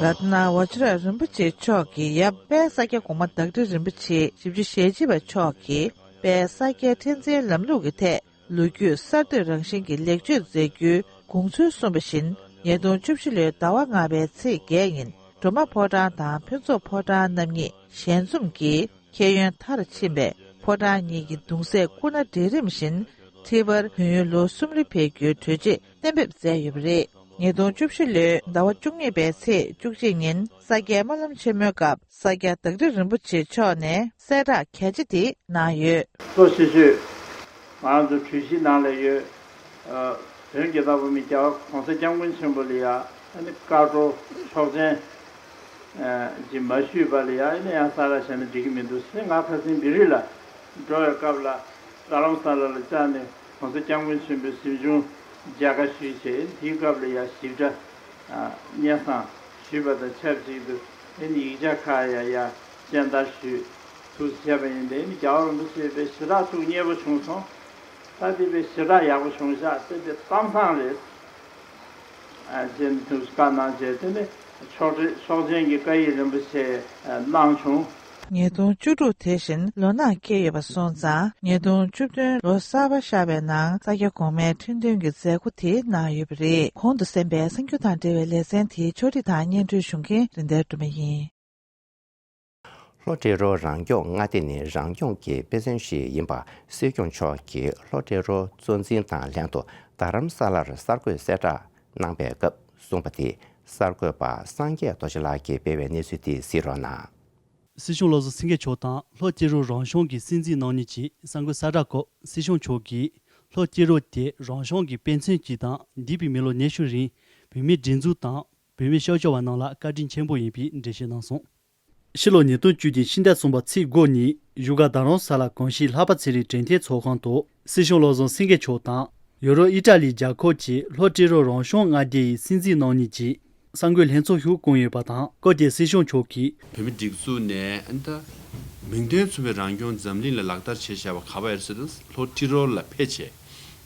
རཏྣ་བ་ཇི་ར་རིན་པོ་ཆེ་མཆོག་གི་ཡབ་དཔལ་ས་སྐྱ་གོང་མ་བདག་ཁྲི་རིན་པོ་ཆེ་བཞི་བཅུ་ཞེ་གཅིག་པ་མཆོག་གིས་དཔལ་ས་སྐྱའི་ཁྲི་འཛིན་ལམ་ལུགས་ཀྱི་ཐད། ལོ་རྒྱུས་གསར་གཏོད་རང་བཞིན་གྱི་ལེགས་བཅོས་མཛད་རྒྱུའི་དགོངས་ཚུལ་གསུངས་པ་བཞིན། ཉིས་སྟོང་བཅུ་བཞི་ལོའི་ཟླ་བ་ལྔ་པའི་ཚེས་བརྒྱད་ཉིན་སྒྲོལ་མ་ཕོ་བྲང་དང་ཕུན་ཚོགས་ཕོ་བྲང་རྣམ་གཉིས་ཞལ་འཛོམས་ཀྱིས་མཁྱེན་ཡོན་མཐར་ཕྱིན་པའི་ཕོ་བྲང་གཉིས་ཀྱི་གདུང་སྲས་སྐུ་ན་གྲལ་རིམ་བཞིན་ཁྲི་པར་དུས་ཡུན་ལོ་གསུམ་རེ་ཕེབས་རྒྱུའི་གྲོས་ཆོད་གཏན་འབེབས་མཛད་ཡོད་པ་རེད། ཉིས་སྟོང་བཅུ་བཞི་ལོའི་ཟླ་བ་བཅུ་གཉིས་པའི་ཚེས་བཅུ་གཅིག་ཉིན་ས་སྐྱའི་སྨོན་ལམ་ཆེན་མོའི་སྐབས་ས་སྐྱ་བདག་ཁྲི་རིན་པོ་ཆེ་མཆོག་ནས་གསལ་བསྒྲགས་གལ་ཆེ་དེ་གནང་ཡོད། གཙོ་ཆེ་ཤོས་ང་རང་ཚོ་གྲོས་གཞི་ནང་ལ་ཡོད། ཨ། བོན་རྒྱལ་དར་འབུམ་པའི་རྒྱལ་བ་གོང་ས་སྐྱབས་མགོན་ཆེན་པོ་ལ་ཡ་ཨ་ནི་བཀའ་བགྲོ་ཆོག་མཆན་ཨ་ཅིག་མ་ཞུས་པ་ལ་ཡ་ཨ་ནི་ཡང་ས་ར་བྱས་ན་འགྲིག་གི་མི་འདུག་ཟེར། ང་ཁ་སང་བི་རི་ལ་འགྲོ་བའི་སྐབས་ལ་རྡ་རམ་ས་ལ་ལ་བཅར་ནས་གོང་ས་སྐྱབས་མགོན་ཆེན་པོའི་གཟིམ་ཆུང་མཇལ་ཁ་ཞུས་བྱས། དེའི་སྐབས་ལ་ཡ་ཞིབ་ཕྲ་ཨ་སྙན་སེང་ཞུས་པ་དང་ཆབས་ཅིག་ཏུ་ཨ་ནི་ཡིག་ཆ་ཁག་ཡ་ཡ་སྤྱན་བསྟར་ཞུས། ཐུགས་རྗེ་ཆེ་བ་ཡིན། དེ་ནི་རྒྱལ་བ་རིན་པོ་ཆེ་དཔེ་ཞེ་དྲག་ཐུགས་མཉེས་པོ་བྱུང་སོང་། ད་དེ་དཔེ་ཞེ་དྲག་ཡག་པོ་བྱུང་ཤག་དེ་དཔེ་གཏམ་བཟང་རེད། ཨ་ཅེན་ཐུགས་བཀའ་གནང་བྱས། དེ་ནི་ཆོག་ཆོག་མཆན་གྱི་བཀའ་ཡིག་རིན་པོ་ཆེ་གནང་བྱུང་། ཉིས་སྟོང་བཅུ་དྲུག་དེ་བཞིན་ལོ་ན་བསྐྱལ་ཡོད་པ་སོང་ཙང་། ཉིས་སྟོང་བཅུ་བདུན་ལོ་གསར་པ་ཤར་བའི་ནང་ས་སྐྱ་གོང་མའི་ཁྲི་འདོན་གྱི་མཛད་སྒོ་དེ་གནང་ཡོད་པ་རེད། གོང་དུ་གསན་པའི་གསར་འགྱུར་དང་འབྲེལ་བའི་ལེ་ཚན་དེའི་ཕྱོགས་སྒྲིག་དང་སྙན་སྒྲོན་ཞུ་མཁན་རིན་ལྡན་སྒྲོལ་མ་ཡིན། ལྷོ་ཏི་རོ་རང་སྐྱོང་མངའ་སྡེ་ནི་རང་སྐྱོང་གི་དཔེ་མཚོན་ཞིག་ཡིན་པ་སྲིད་སྐྱོང་མཆོག་གིས་ལྷོ་ཏི་རོ་གཙོ་འཛིན་དང་ལྷན་དུ་རྡ་རམ་ས་ལར་གསར་འགོད་གསལ་བསྒྲགས་གནང་པའི་སྐབས་གསུངས་པ་དེ། གསར་འགོད་པ་སངས་རྒྱས་རྡོ་རྗེ་ལགས་ཀྱིས་སྤེལ་བའི་གནས་ཚུལ་དེ་གཟིགས་རོགས་གནང་། སྲིད་སྐྱོང་བློ་བཟང་སེང་གེ་མཆོག་དང་ལྷོ་ཏི་རོ་རང་སྐྱོང་གི་སྲིད་འཛིན་རྣམ་གཉིས་ཀྱིས་གསར་འགོད་གསལ་བསྒྲགས་སྐོར། སྲིད་སྐྱོང་མཆོག་གིས་ལྷོ་ཏི་རོ་དེ་རང་སྐྱོང་གི་དཔེ་མཚོན་གཅིག་དང་། འདས་པའི་མི་ལོ་ཉི་ཤུ་རིང་བོད་མིའི་སྒྲིག་འཛུགས་དང་བོད་མི་སྐྱབས་བཅོལ་བ་རྣམས་ལ་བཀའ་དྲིན་ཆེན་པོ་ཡིན་པའི་འགྲེལ་བཤད་གནང་སོང་། ཕྱི་ལོ་ཉིས་སྟོང་བཅུ་བདུན་ཕྱི་ཟླ་གསུམ་པ་ཚེས་དགུ་ཉིན་བཞུགས་སྒར་རྡ་རམ་ས་ལ་གོང་ཞུས་ལྷག་པ་ཚེ་རིང་དྲན་རྟེན་ཚོགས་ཁང་དུ་སྲིད་སྐྱོང་བློ་བཟང་སེང་གེ་མཆོག་དང་ཡུ་རོབ་ཨི་ཊ་ལི་རྒྱལ་ཁབ་ཀྱི་ལྷོ་ཏི་རོ་རང་སྐྱོང་མངའ་སྡེ་ཡི་སྲིད་འཛིན་རྣམ་གཉིས་ཀྱིས་གསར་འགོད་ལྷན་ཚོགས་ཤིག་བསྐོངས་ཡོད་པ་དང་། སྐབས་དེར་སྲིད་སྐྱོང་མཆོག་གིས། བོད་མི་སྒྲིག་འཛུགས་ནས་ཨ་ནི་ད་མིང་དོན་མཚུངས་པའི་རང་སྐྱོང་འཛམ་གླིང་ལ་ལག་བསྟར་བྱས་བཞག་པ་ག་པར་ཡོད་ཟེར་ན་ལྷོ་ཏི་རོ་ལ་ཕེབས་བྱས།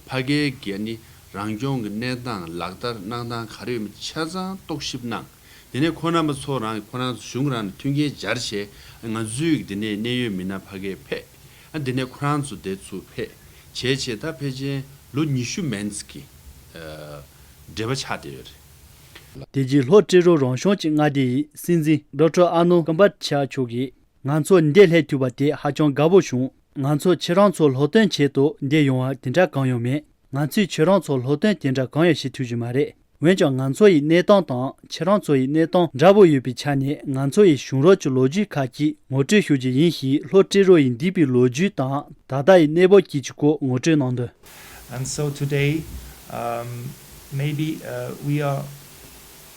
ཕ་གིའི་གི་ཨ་ནི་རང་སྐྱོང་གི་གནས་སྟངས་ལག་བསྟར་གནང་སྟངས་ག་རེ་ཡོད་མེད་ཆ་ཚང་རྟོག་ཞིབ་གནང་། དེ་ནས་ཁོང་རྣམ་པ་ཚོ་རང་ཁོ་རང་ཚོ་གཞུང་རང་ནས་མཐུན་རྐྱེན་སྦྱར་བྱས། ང་ཚོའི་གི་དེ་ནས་གནད་ཡོད་མི་སྣ་ཕ་གིར་ཕེབས། ཨ་དེ་ནས་ཁོ་རང་ཚོ་དེ་ཚུར་ཕེབས་བྱས་བྱས། ད་ཕལ་ཆེར་ལོ་ཉི་ཤུ་མན་ཙམ་གྱི་ཨ་འབྲེལ་བ་ཆགས་བསྡད་ཡོད་རེད། དེ་རྗེས་ལྷོ་ཏྲེ་རོ་རང་གཞུང་གི་མངའ་སྡེ་ཡི་སྲིད་འཛིན་ཌོག་ཊར་ཨར་ནོ་ཀམ་པ་ཆ་མཆོག་གིས། ང་ཚོ་འདིར་སླེབས་ཐུབ་པ་དེ་ཧ་ཅང་དགའ་པོ་བྱུང་། ང་ཚོ་ཁྱེད་རང་ཚོ་སློབ་སྟོན་ཆེད་དུ་འདིར་ཡོང་བ་དེ་འདྲ་གང་ཡང་མེད། ང་ཚོས་ཁྱེད་རང་ཚོ་སློབ་སྟོན་དེ་འདྲ་གང་ཡང་བྱེད་ཐུབ་ཀྱི་མ་རེད། འོན་ཀྱང་ང་ཚོ་ཡི་གནས་སྟངས་དང་ཁྱེད་རང་ཚོ་ཡི་གནས་སྟངས་འདྲ་པོ་ཡོད་པའི་ཆ་ནས། ང་ཚོ་ཡི་གཞུང་རོགས་ཀྱི་ལོ་རྒྱུས་ཁག་ཅིག་ངོ་སྤྲོད་ཞུ་རྒྱུ་ཡིན་ཞེས། ལྷོ་ཏྲེ་རོ་ཡི་འདས་པའི་ལོ་རྒྱུས་དང་ད་ལྟ་ཡི་གནས་བབ་བཅས་ཀྱི་སྐོར་ངོ་སྤྲོད་གནང་དོན། And so today, um, maybe, uh, we are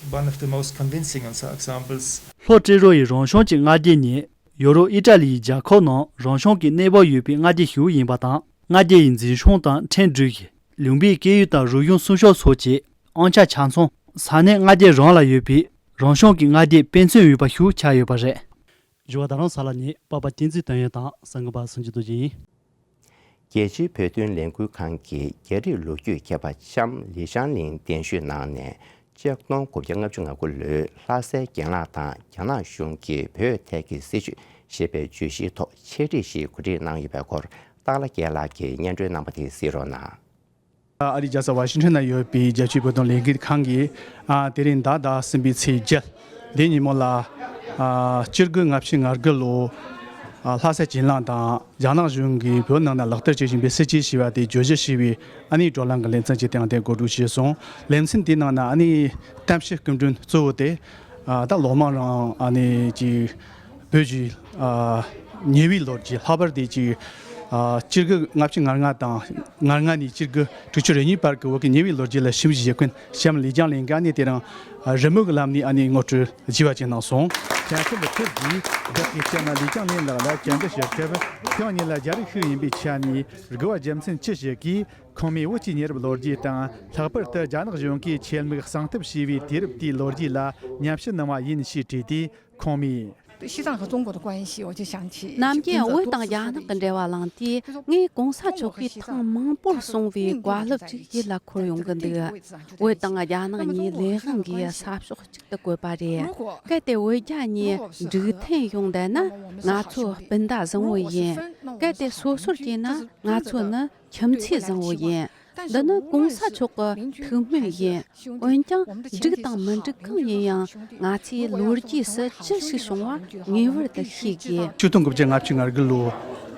one of the most convincing examples. ལྷོ་ཏྲེ་རོ་ཡི་རང་གཞུང་གི་མངའ་སྡེ་ནི་ཡོ་རོབ་ཨི་ཏྲ་ལི་ཡི་རྒྱལ་ཁབ་ནང་རང་གཞུང་གི་གནས་བབ་ཡོད་པའི་མངའ་སྡེ་ཞིག་ཡིན་པ་དང་། མངའ་སྡེ་ཡི་འཛིན་སྐྱོང་དང་ཁྲིམས་སྒྲིག་གཞི། ལུང་པའི་སྐད་ཡིག་དང་རིག་གཞུང་སྲུང་སྐྱོབ་སོགས་ཀྱི་དབང་ཆ་ཆ་ཚང་ས་གནས་མངའ་སྡེ་རང་ལ་ཡོད་པའི་རང་གཞུང་གི་མངའ་སྡེ་དཔེ་མཚོན་ཡོད་པ་ཞིག་ཆགས་ཡོད་པ་རེད། བཞུགས་སྒར་རྡ་རམ་ས་ལ་ནས་པ་ཕ་བསྟན་འཛིན་དོན་ཡོད་དང་གསར་འགོད་པ་སངས་རྒྱས་རྡོ་རྗེ་ཡིན། རྒྱལ་སྤྱིའི་བོད་དོན་ལས་འགུལ་ཁང་གི་རྒྱ་རིགས་ལོ་རྒྱུས་མཁས་པ་ལྕམ་ལི་ཅང་ལིན་གདན་ཞུའི་ནང་ནས་ཆིག་སྟོང་དགུ་བརྒྱ་ལྔ་བཅུ་ང་དགུ་ལོའི་ལྷ་སའི་གྱེན་ལངས་དང་རྒྱ་ནག་གཞུང་གིས་བོད་ཐད་ཀྱི་སྲིད་བྱུས་ཞེས་པའི་བརྗོད་གཞིའི་ཐོག་འཆད་ཁྲིད་ཞིག་གོ་སྒྲིག་གནང་ཡོད་པའི་སྐོར། སྟག་ལྷ་རྒྱལ་ལགས་ཀྱིས་སྙན་སྒྲོན་གནང་བ་དེ་གཟིགས་རོགས་གནང་། ཨ་རིའི་རྒྱལ་ས་ཝ་ཤིང་ཊོན་ན་ཡོད་པའི་རྒྱལ་སྤྱིའི་བོད་དོན་ལས་འགུལ་ཁང་གིས། ཨ། དེ་རིང་ཟླ་ཟླ་གསུམ་པའི་ཚེས་བརྒྱད། འདི་ཉིན་མོ་ལ། ཨ། བཅུ་དགུ་ལྔ་བཅུ་ང་དགུ་ལོ། ཨ། ལྷ་སའི་གྱེན་ལངས་དང་རྒྱ་ནག་གཞུང་གིས་བོད་ནང་ན་ལག་བསྟར་བྱེད་བཞིན་པའི་སྲིད་བྱུས་ཞེས་པ་དེ་བརྗོད་གཞི་ཞེས་པའི་ཨ་ནི་བགྲོ་གླེང་གི་ལེ་ཚན་གྱི་སྟེང་དེ་གོ་སྒྲིག་བྱས་སོང་། ལེ་ཚན་དེའི་ནང་ན་ཨ་ནི་གཏམ་བཤད་སྐུ་མགྲོན་གཙོ་བོ་དེ། ཨ། ད་ལོ་མང་རིང་ཨ་ནི་ཅིག་བོད་ཀྱི། ཨ། ཉེ་བའི་ལོ་རྒྱུས། ལྷག་པར་དུ་ཅིག་ཨ། བཅུ་དགུ་ལྔ་བཅུ་ང་ལྔ་དང་། ང་ལྔ་ནས་བཅུ་དགུ་དྲུག་ཅུ་རེ་གཉིས་བར་གྱི་བོད་ཀྱི་ཉེ་བའི་ལོ་རྒྱུས་ལ་ཞིབ་འཇུག་བྱེད་མཁན་ལྕམ་ལི་ཅང་ལིན་གྱིས་ཨ་ནི་དེ་རིང་། ཨ། རི་མོ་གི་ལམ་ནས་ཨ་ནི་ངོ་སྤྲོད་བྱས་པ་ཅིག་གནང་སོང་། བྱང་ཆུབ་ལ་ཐུགས་རྗེ་བདག་གིས་ལྕམ་ལི་ཅང་ལིན་ལགས་ལ་བཅར་འདྲི་ཞུ་སྐབས། ཁོང་ཉིད་ལ་རྒྱ་རིགས་ཤིག་ཡིན་པའི་ཆ་ནས་དགོས་པ་རྒྱུ་མཚན་ཅི་ཞིག་གིས། ཁོང་མོས་བོད་ཀྱི་ཉེ་རབས་ལོ་རྒྱུས་དང་། ལྷག་པར་དུ་རྒྱ་ནག་གཞུང་གིས་ཆེད་དམིགས་གསང་ཐབས་བྱས་པའི་དུས་རབས་དེའི་ལོ་རྒྱུས་ལ་ཉམས་ཞིབ་གནང་བ་ཡིན་ཞེས་དྲིས་ཏེ། ཁོང་མོས། 西藏和中国的关系，我就想起 ནམ་རྒྱུན་བོད་དང་རྒྱ་ནག་གི་འབྲེལ་བ་བླངས་དུས། ངས་གོང་ས་མཆོག་གིས་ཐེངས་མང་པོར་གསུངས་པའི་བཀའ་སློབ་ཅིག་ཡིད་ལ་འཁོར་ཡོང་གི་འདུག་བོད་དང་རྒྱ་ནག་གཉིས་ལས་དབང་གིས་ས་ཕྱོགས་གཅིག་ཏུ་བཀོད་པ་རེད། གལ་ཏེ་བོད་རྒྱ་གཉིས་འགྲིག་མཐུན་ཡོང་བསྡད་ན། ང་ཚོ་སྤུན་ཟླ་བཟང་བོ་ཡིན། གལ་ཏེ་སོ་སོར་གྱེས་ན། ང་ཚོ་ནི་ཁྱིམ་མཚེས་བཟང་བོ་ཡིན། འདི་ནི་གོང་ས་མཆོག་གི་ཐུགས་སྨོན་ཡིན། འོན་ཀྱང་། འགྲིག་དང་མི་འགྲིག་གང་ཡིན་ཡང་། ང་ཚོའི་ལོ་རྒྱུས་སུ་ཅི་ཞིག་བྱུང་བ་ངེས་པར་དུ་ཤེས་དགོས། ཆིག་སྟོང་དགུ་བརྒྱ་ལྔ་བཅུ་ང་དགུ་ལོ།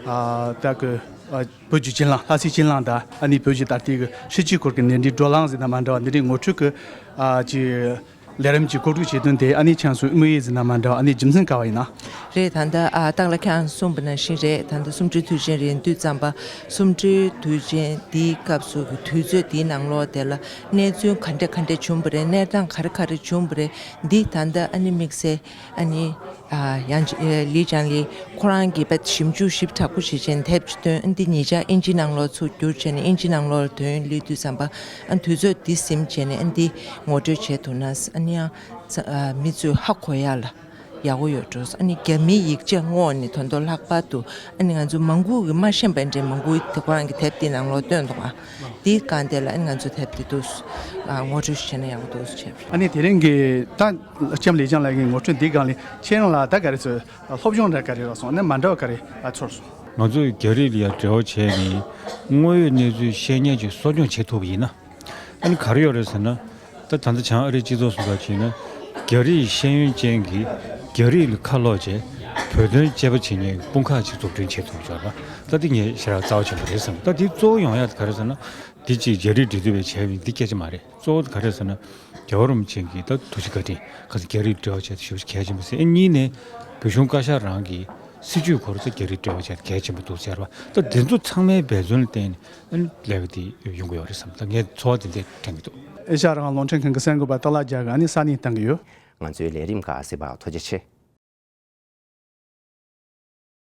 ཨ། ད་གི། ཨ། བོད་ཀྱི་གྱེན་ལངས། ལྷ་སའི་གྱེན་ལངས་དང་། ཨ་ནི་བོད་ཀྱི་ད་ལྟའི་གི་སྲིད་བྱུས་སྐོར་གྱི་འདི་འདྲའི་བགྲོ་གླེང་ཟེར་ན་མ་འདྲ་བ། འདི་འདྲའི་ངོ་སྤྲོད་ཀྱི། ཨ། ཅིག་ལས་རིམ་གྱི་གོ་སྒྲིག་བྱེད་དོན་དེ། ཨ་ནི་ཁྱེད་ཚོས་དམིགས་ཡུལ་ཟེར་ན་མ་འདྲ་བ། ཨ་ནི་རྒྱུ་མཚན་ག་བ་ཡིན་ན། རེད། ད་ལྟ། ཨ། སྟག་ལྷ་ཁྱེད་རང་གསུངས་པ་ནང་བཞིན་རེད། ད་ལྟ་གསུམ་བཅུའི་དུས་ཆེན་རེད། དུས་ཙམ་པ་གསུམ་བཅུའི་དུས་ཆེན་འདིའི་སྐབས་སུ་གི་དུས་ཚོད་འདིའི་ནང་ལོགས་དེ་ལ་གནས་ཚུལ་ག་འདྲ་ག་འདྲ་བྱུང་བ་རེད། གནས་སྟངས་ག་རེ་ག་རེ་བྱུང་བ་རེད། འདི་ད་ལྟ་ཨ་ནི་དམིགས་བསལ་ཨ་ནི། ཨ། ཡང་ཅི། ཨ། ལི་ཅང་ལི་ཁོ་རང་གིས་དཔེ་ཞིབ་འཇུག་ཞིབ་དྲག་པོ་བྱེད་བྱས་ནས་དེབ་ཅིག་བཏོན། འདི་ཉེ་ཆར་ཨིན་ཇིའི་ནང་ལོགས་ཚུར་བསྒྱུར་བྱས་ནས་ཨིན་ཇིའི་ནང་ལོགས་ལ་ཐོན། སླེབས་དུས་ཙམ་པ། ཨ། དུས་ཚོད་འདི་ཟིན་བྱས་ནས། ཨ། འདི་ངོ་སྤྲོད་བྱས་ཐུབ་ན། ཨ་ནི་ཡང་། ཨ། མི་ཚོས་ཧ་གོ་ཡ་ལ་ཡག་པོ་ཡོད་འགྲོ། ཨ་ནི་རྒྱ་མིའི་ཡིག་ཆ་དངོས་ནས་དོན་དུ་ལྷག་པར་དུ། ཨ་ནི་ང་ཚོ་མང་པོ་གིས་མ་ཤེས་པ་འདྲ་མང་པོ་དེ་ཁོ་རང་གི་དེབ་དེའི་ནང་ལོགས་བཏོན་འདུག་ཨ། དེའི་སྒང་དེ་ལ་ཨ་ནི་ང་ཚོ་དེབ་དེ་འདུག་ཨ། ངོ་སྤྲོད་བྱས་ན་ཡག་པོ་འདུག་བྱས། ཨ་ནི་དེ་རིང་གི་ད་ལྕམ་ལི་ཅང་ལགས་ཀྱི་ངོ་སྤྲོད་འདིའི་སྒང་ལ་ཁྱེད་རང་ལ་ད་ག་རེ་ཚོད། སློབ་སྦྱོང་འདྲ་ག་རེ་རག་སོང་། ཨ་ནི་མ་འདྲ་བ་ག་རེ་ཚོར་སོང་། ང་ཚོས་རྒྱ་རིགས་ལ་ཡང་འབྲེལ་བ་བྱས་ནས་དངོས་ཡོད་གནས་ཚུལ་ཤེས་མཁན་ཅིག་གསོ་སྐྱོང་བྱེད་ཐུབ་པ་ཡིན་ན། ཨ་ནི་ག་རེ་ཡོད་རེད་ཟེར་ན། ད་ད་ལྟ་བྱང་ཨ་རིའི་སྤྱི་ཚོགས་སུ་འགའ་བྱས་ན། རྒྱ་རིགས་ཤེས་ཡོན་ཅན་གྱིས་རྒྱ་རིགས་ལ་ཁ་ལོག་བྱས་བོད་དོན་དཔྱད་པ་བྱེད་མཁན་གྱི་དཔུང་ཁག་ཅིག་འཛུགས་སྐྲུན་བྱེད་ཐུབ་ཡོད་པ། ད་འདི་ངས་ཞེ་དྲག་རྩ་བ་ཆེན་པོ་རེད་བསམ། ད་འདི་གཙོ་བོ་ཡོང་ཡ་དེ་ག་རེ་ཟེར་ན། འདི་ཅིག་རྒྱ་རིགས་འབྲེལ་མཐུད་པས་བྱས་པ་ཡིན། འདི་སྐད་ཆ་མ་རེད། གཙོ་བོ་ག་རེ་ཟེར་ན། རྒྱལ་བ་རིན་པོ་ཆེ་གིས་ད་ཐུགས་རྗེ་བཀའ་དྲིན་ག་ཚོད་རྒྱ་རིགས་འབྲེལ་བ་བྱས་ཏེ་ཞེ་པོ་ཅིག་གལ་ཆེན་པོ་ཟེར། ཨེ་གཉིས་ནས་བོད་གཞུང་བཀའ་ཤག་རང་གི་སྲིད་བྱུས་སྐོར་ད་རྒྱ་རིགས་འབྲེལ་བ་བྱས་ཏེ་གལ་ཆེན་པོ་འདུག་ཟེར་བ། ད་འདི་ཚོ་ཚང་མའི་འབད་བརྩོན་ལ་བརྟེན་ནས་ཨ་ནི་ལས་ཀ་འདི་ཡོང་གི་ཡོད་རེད་བསམ། ད་ངས་ཚོར་བ་དེ་འདྲ་དྲན་གྱི་འདུག་ཨེ་ཤ་ཡ་རང་དབང་རླུང་འཕྲིན་ཁང་གི་གསར་འགོད་པ་སྟག་ལྷ་རྒྱལ་གྱིས་ཨ་ནི་ས་གནས་བཏང་གི་ཡོད། ང་ཚོའི་ལས་རིམ་ཁག་གཟིགས་པར་ཐུགས་རྗེ་ཆེ།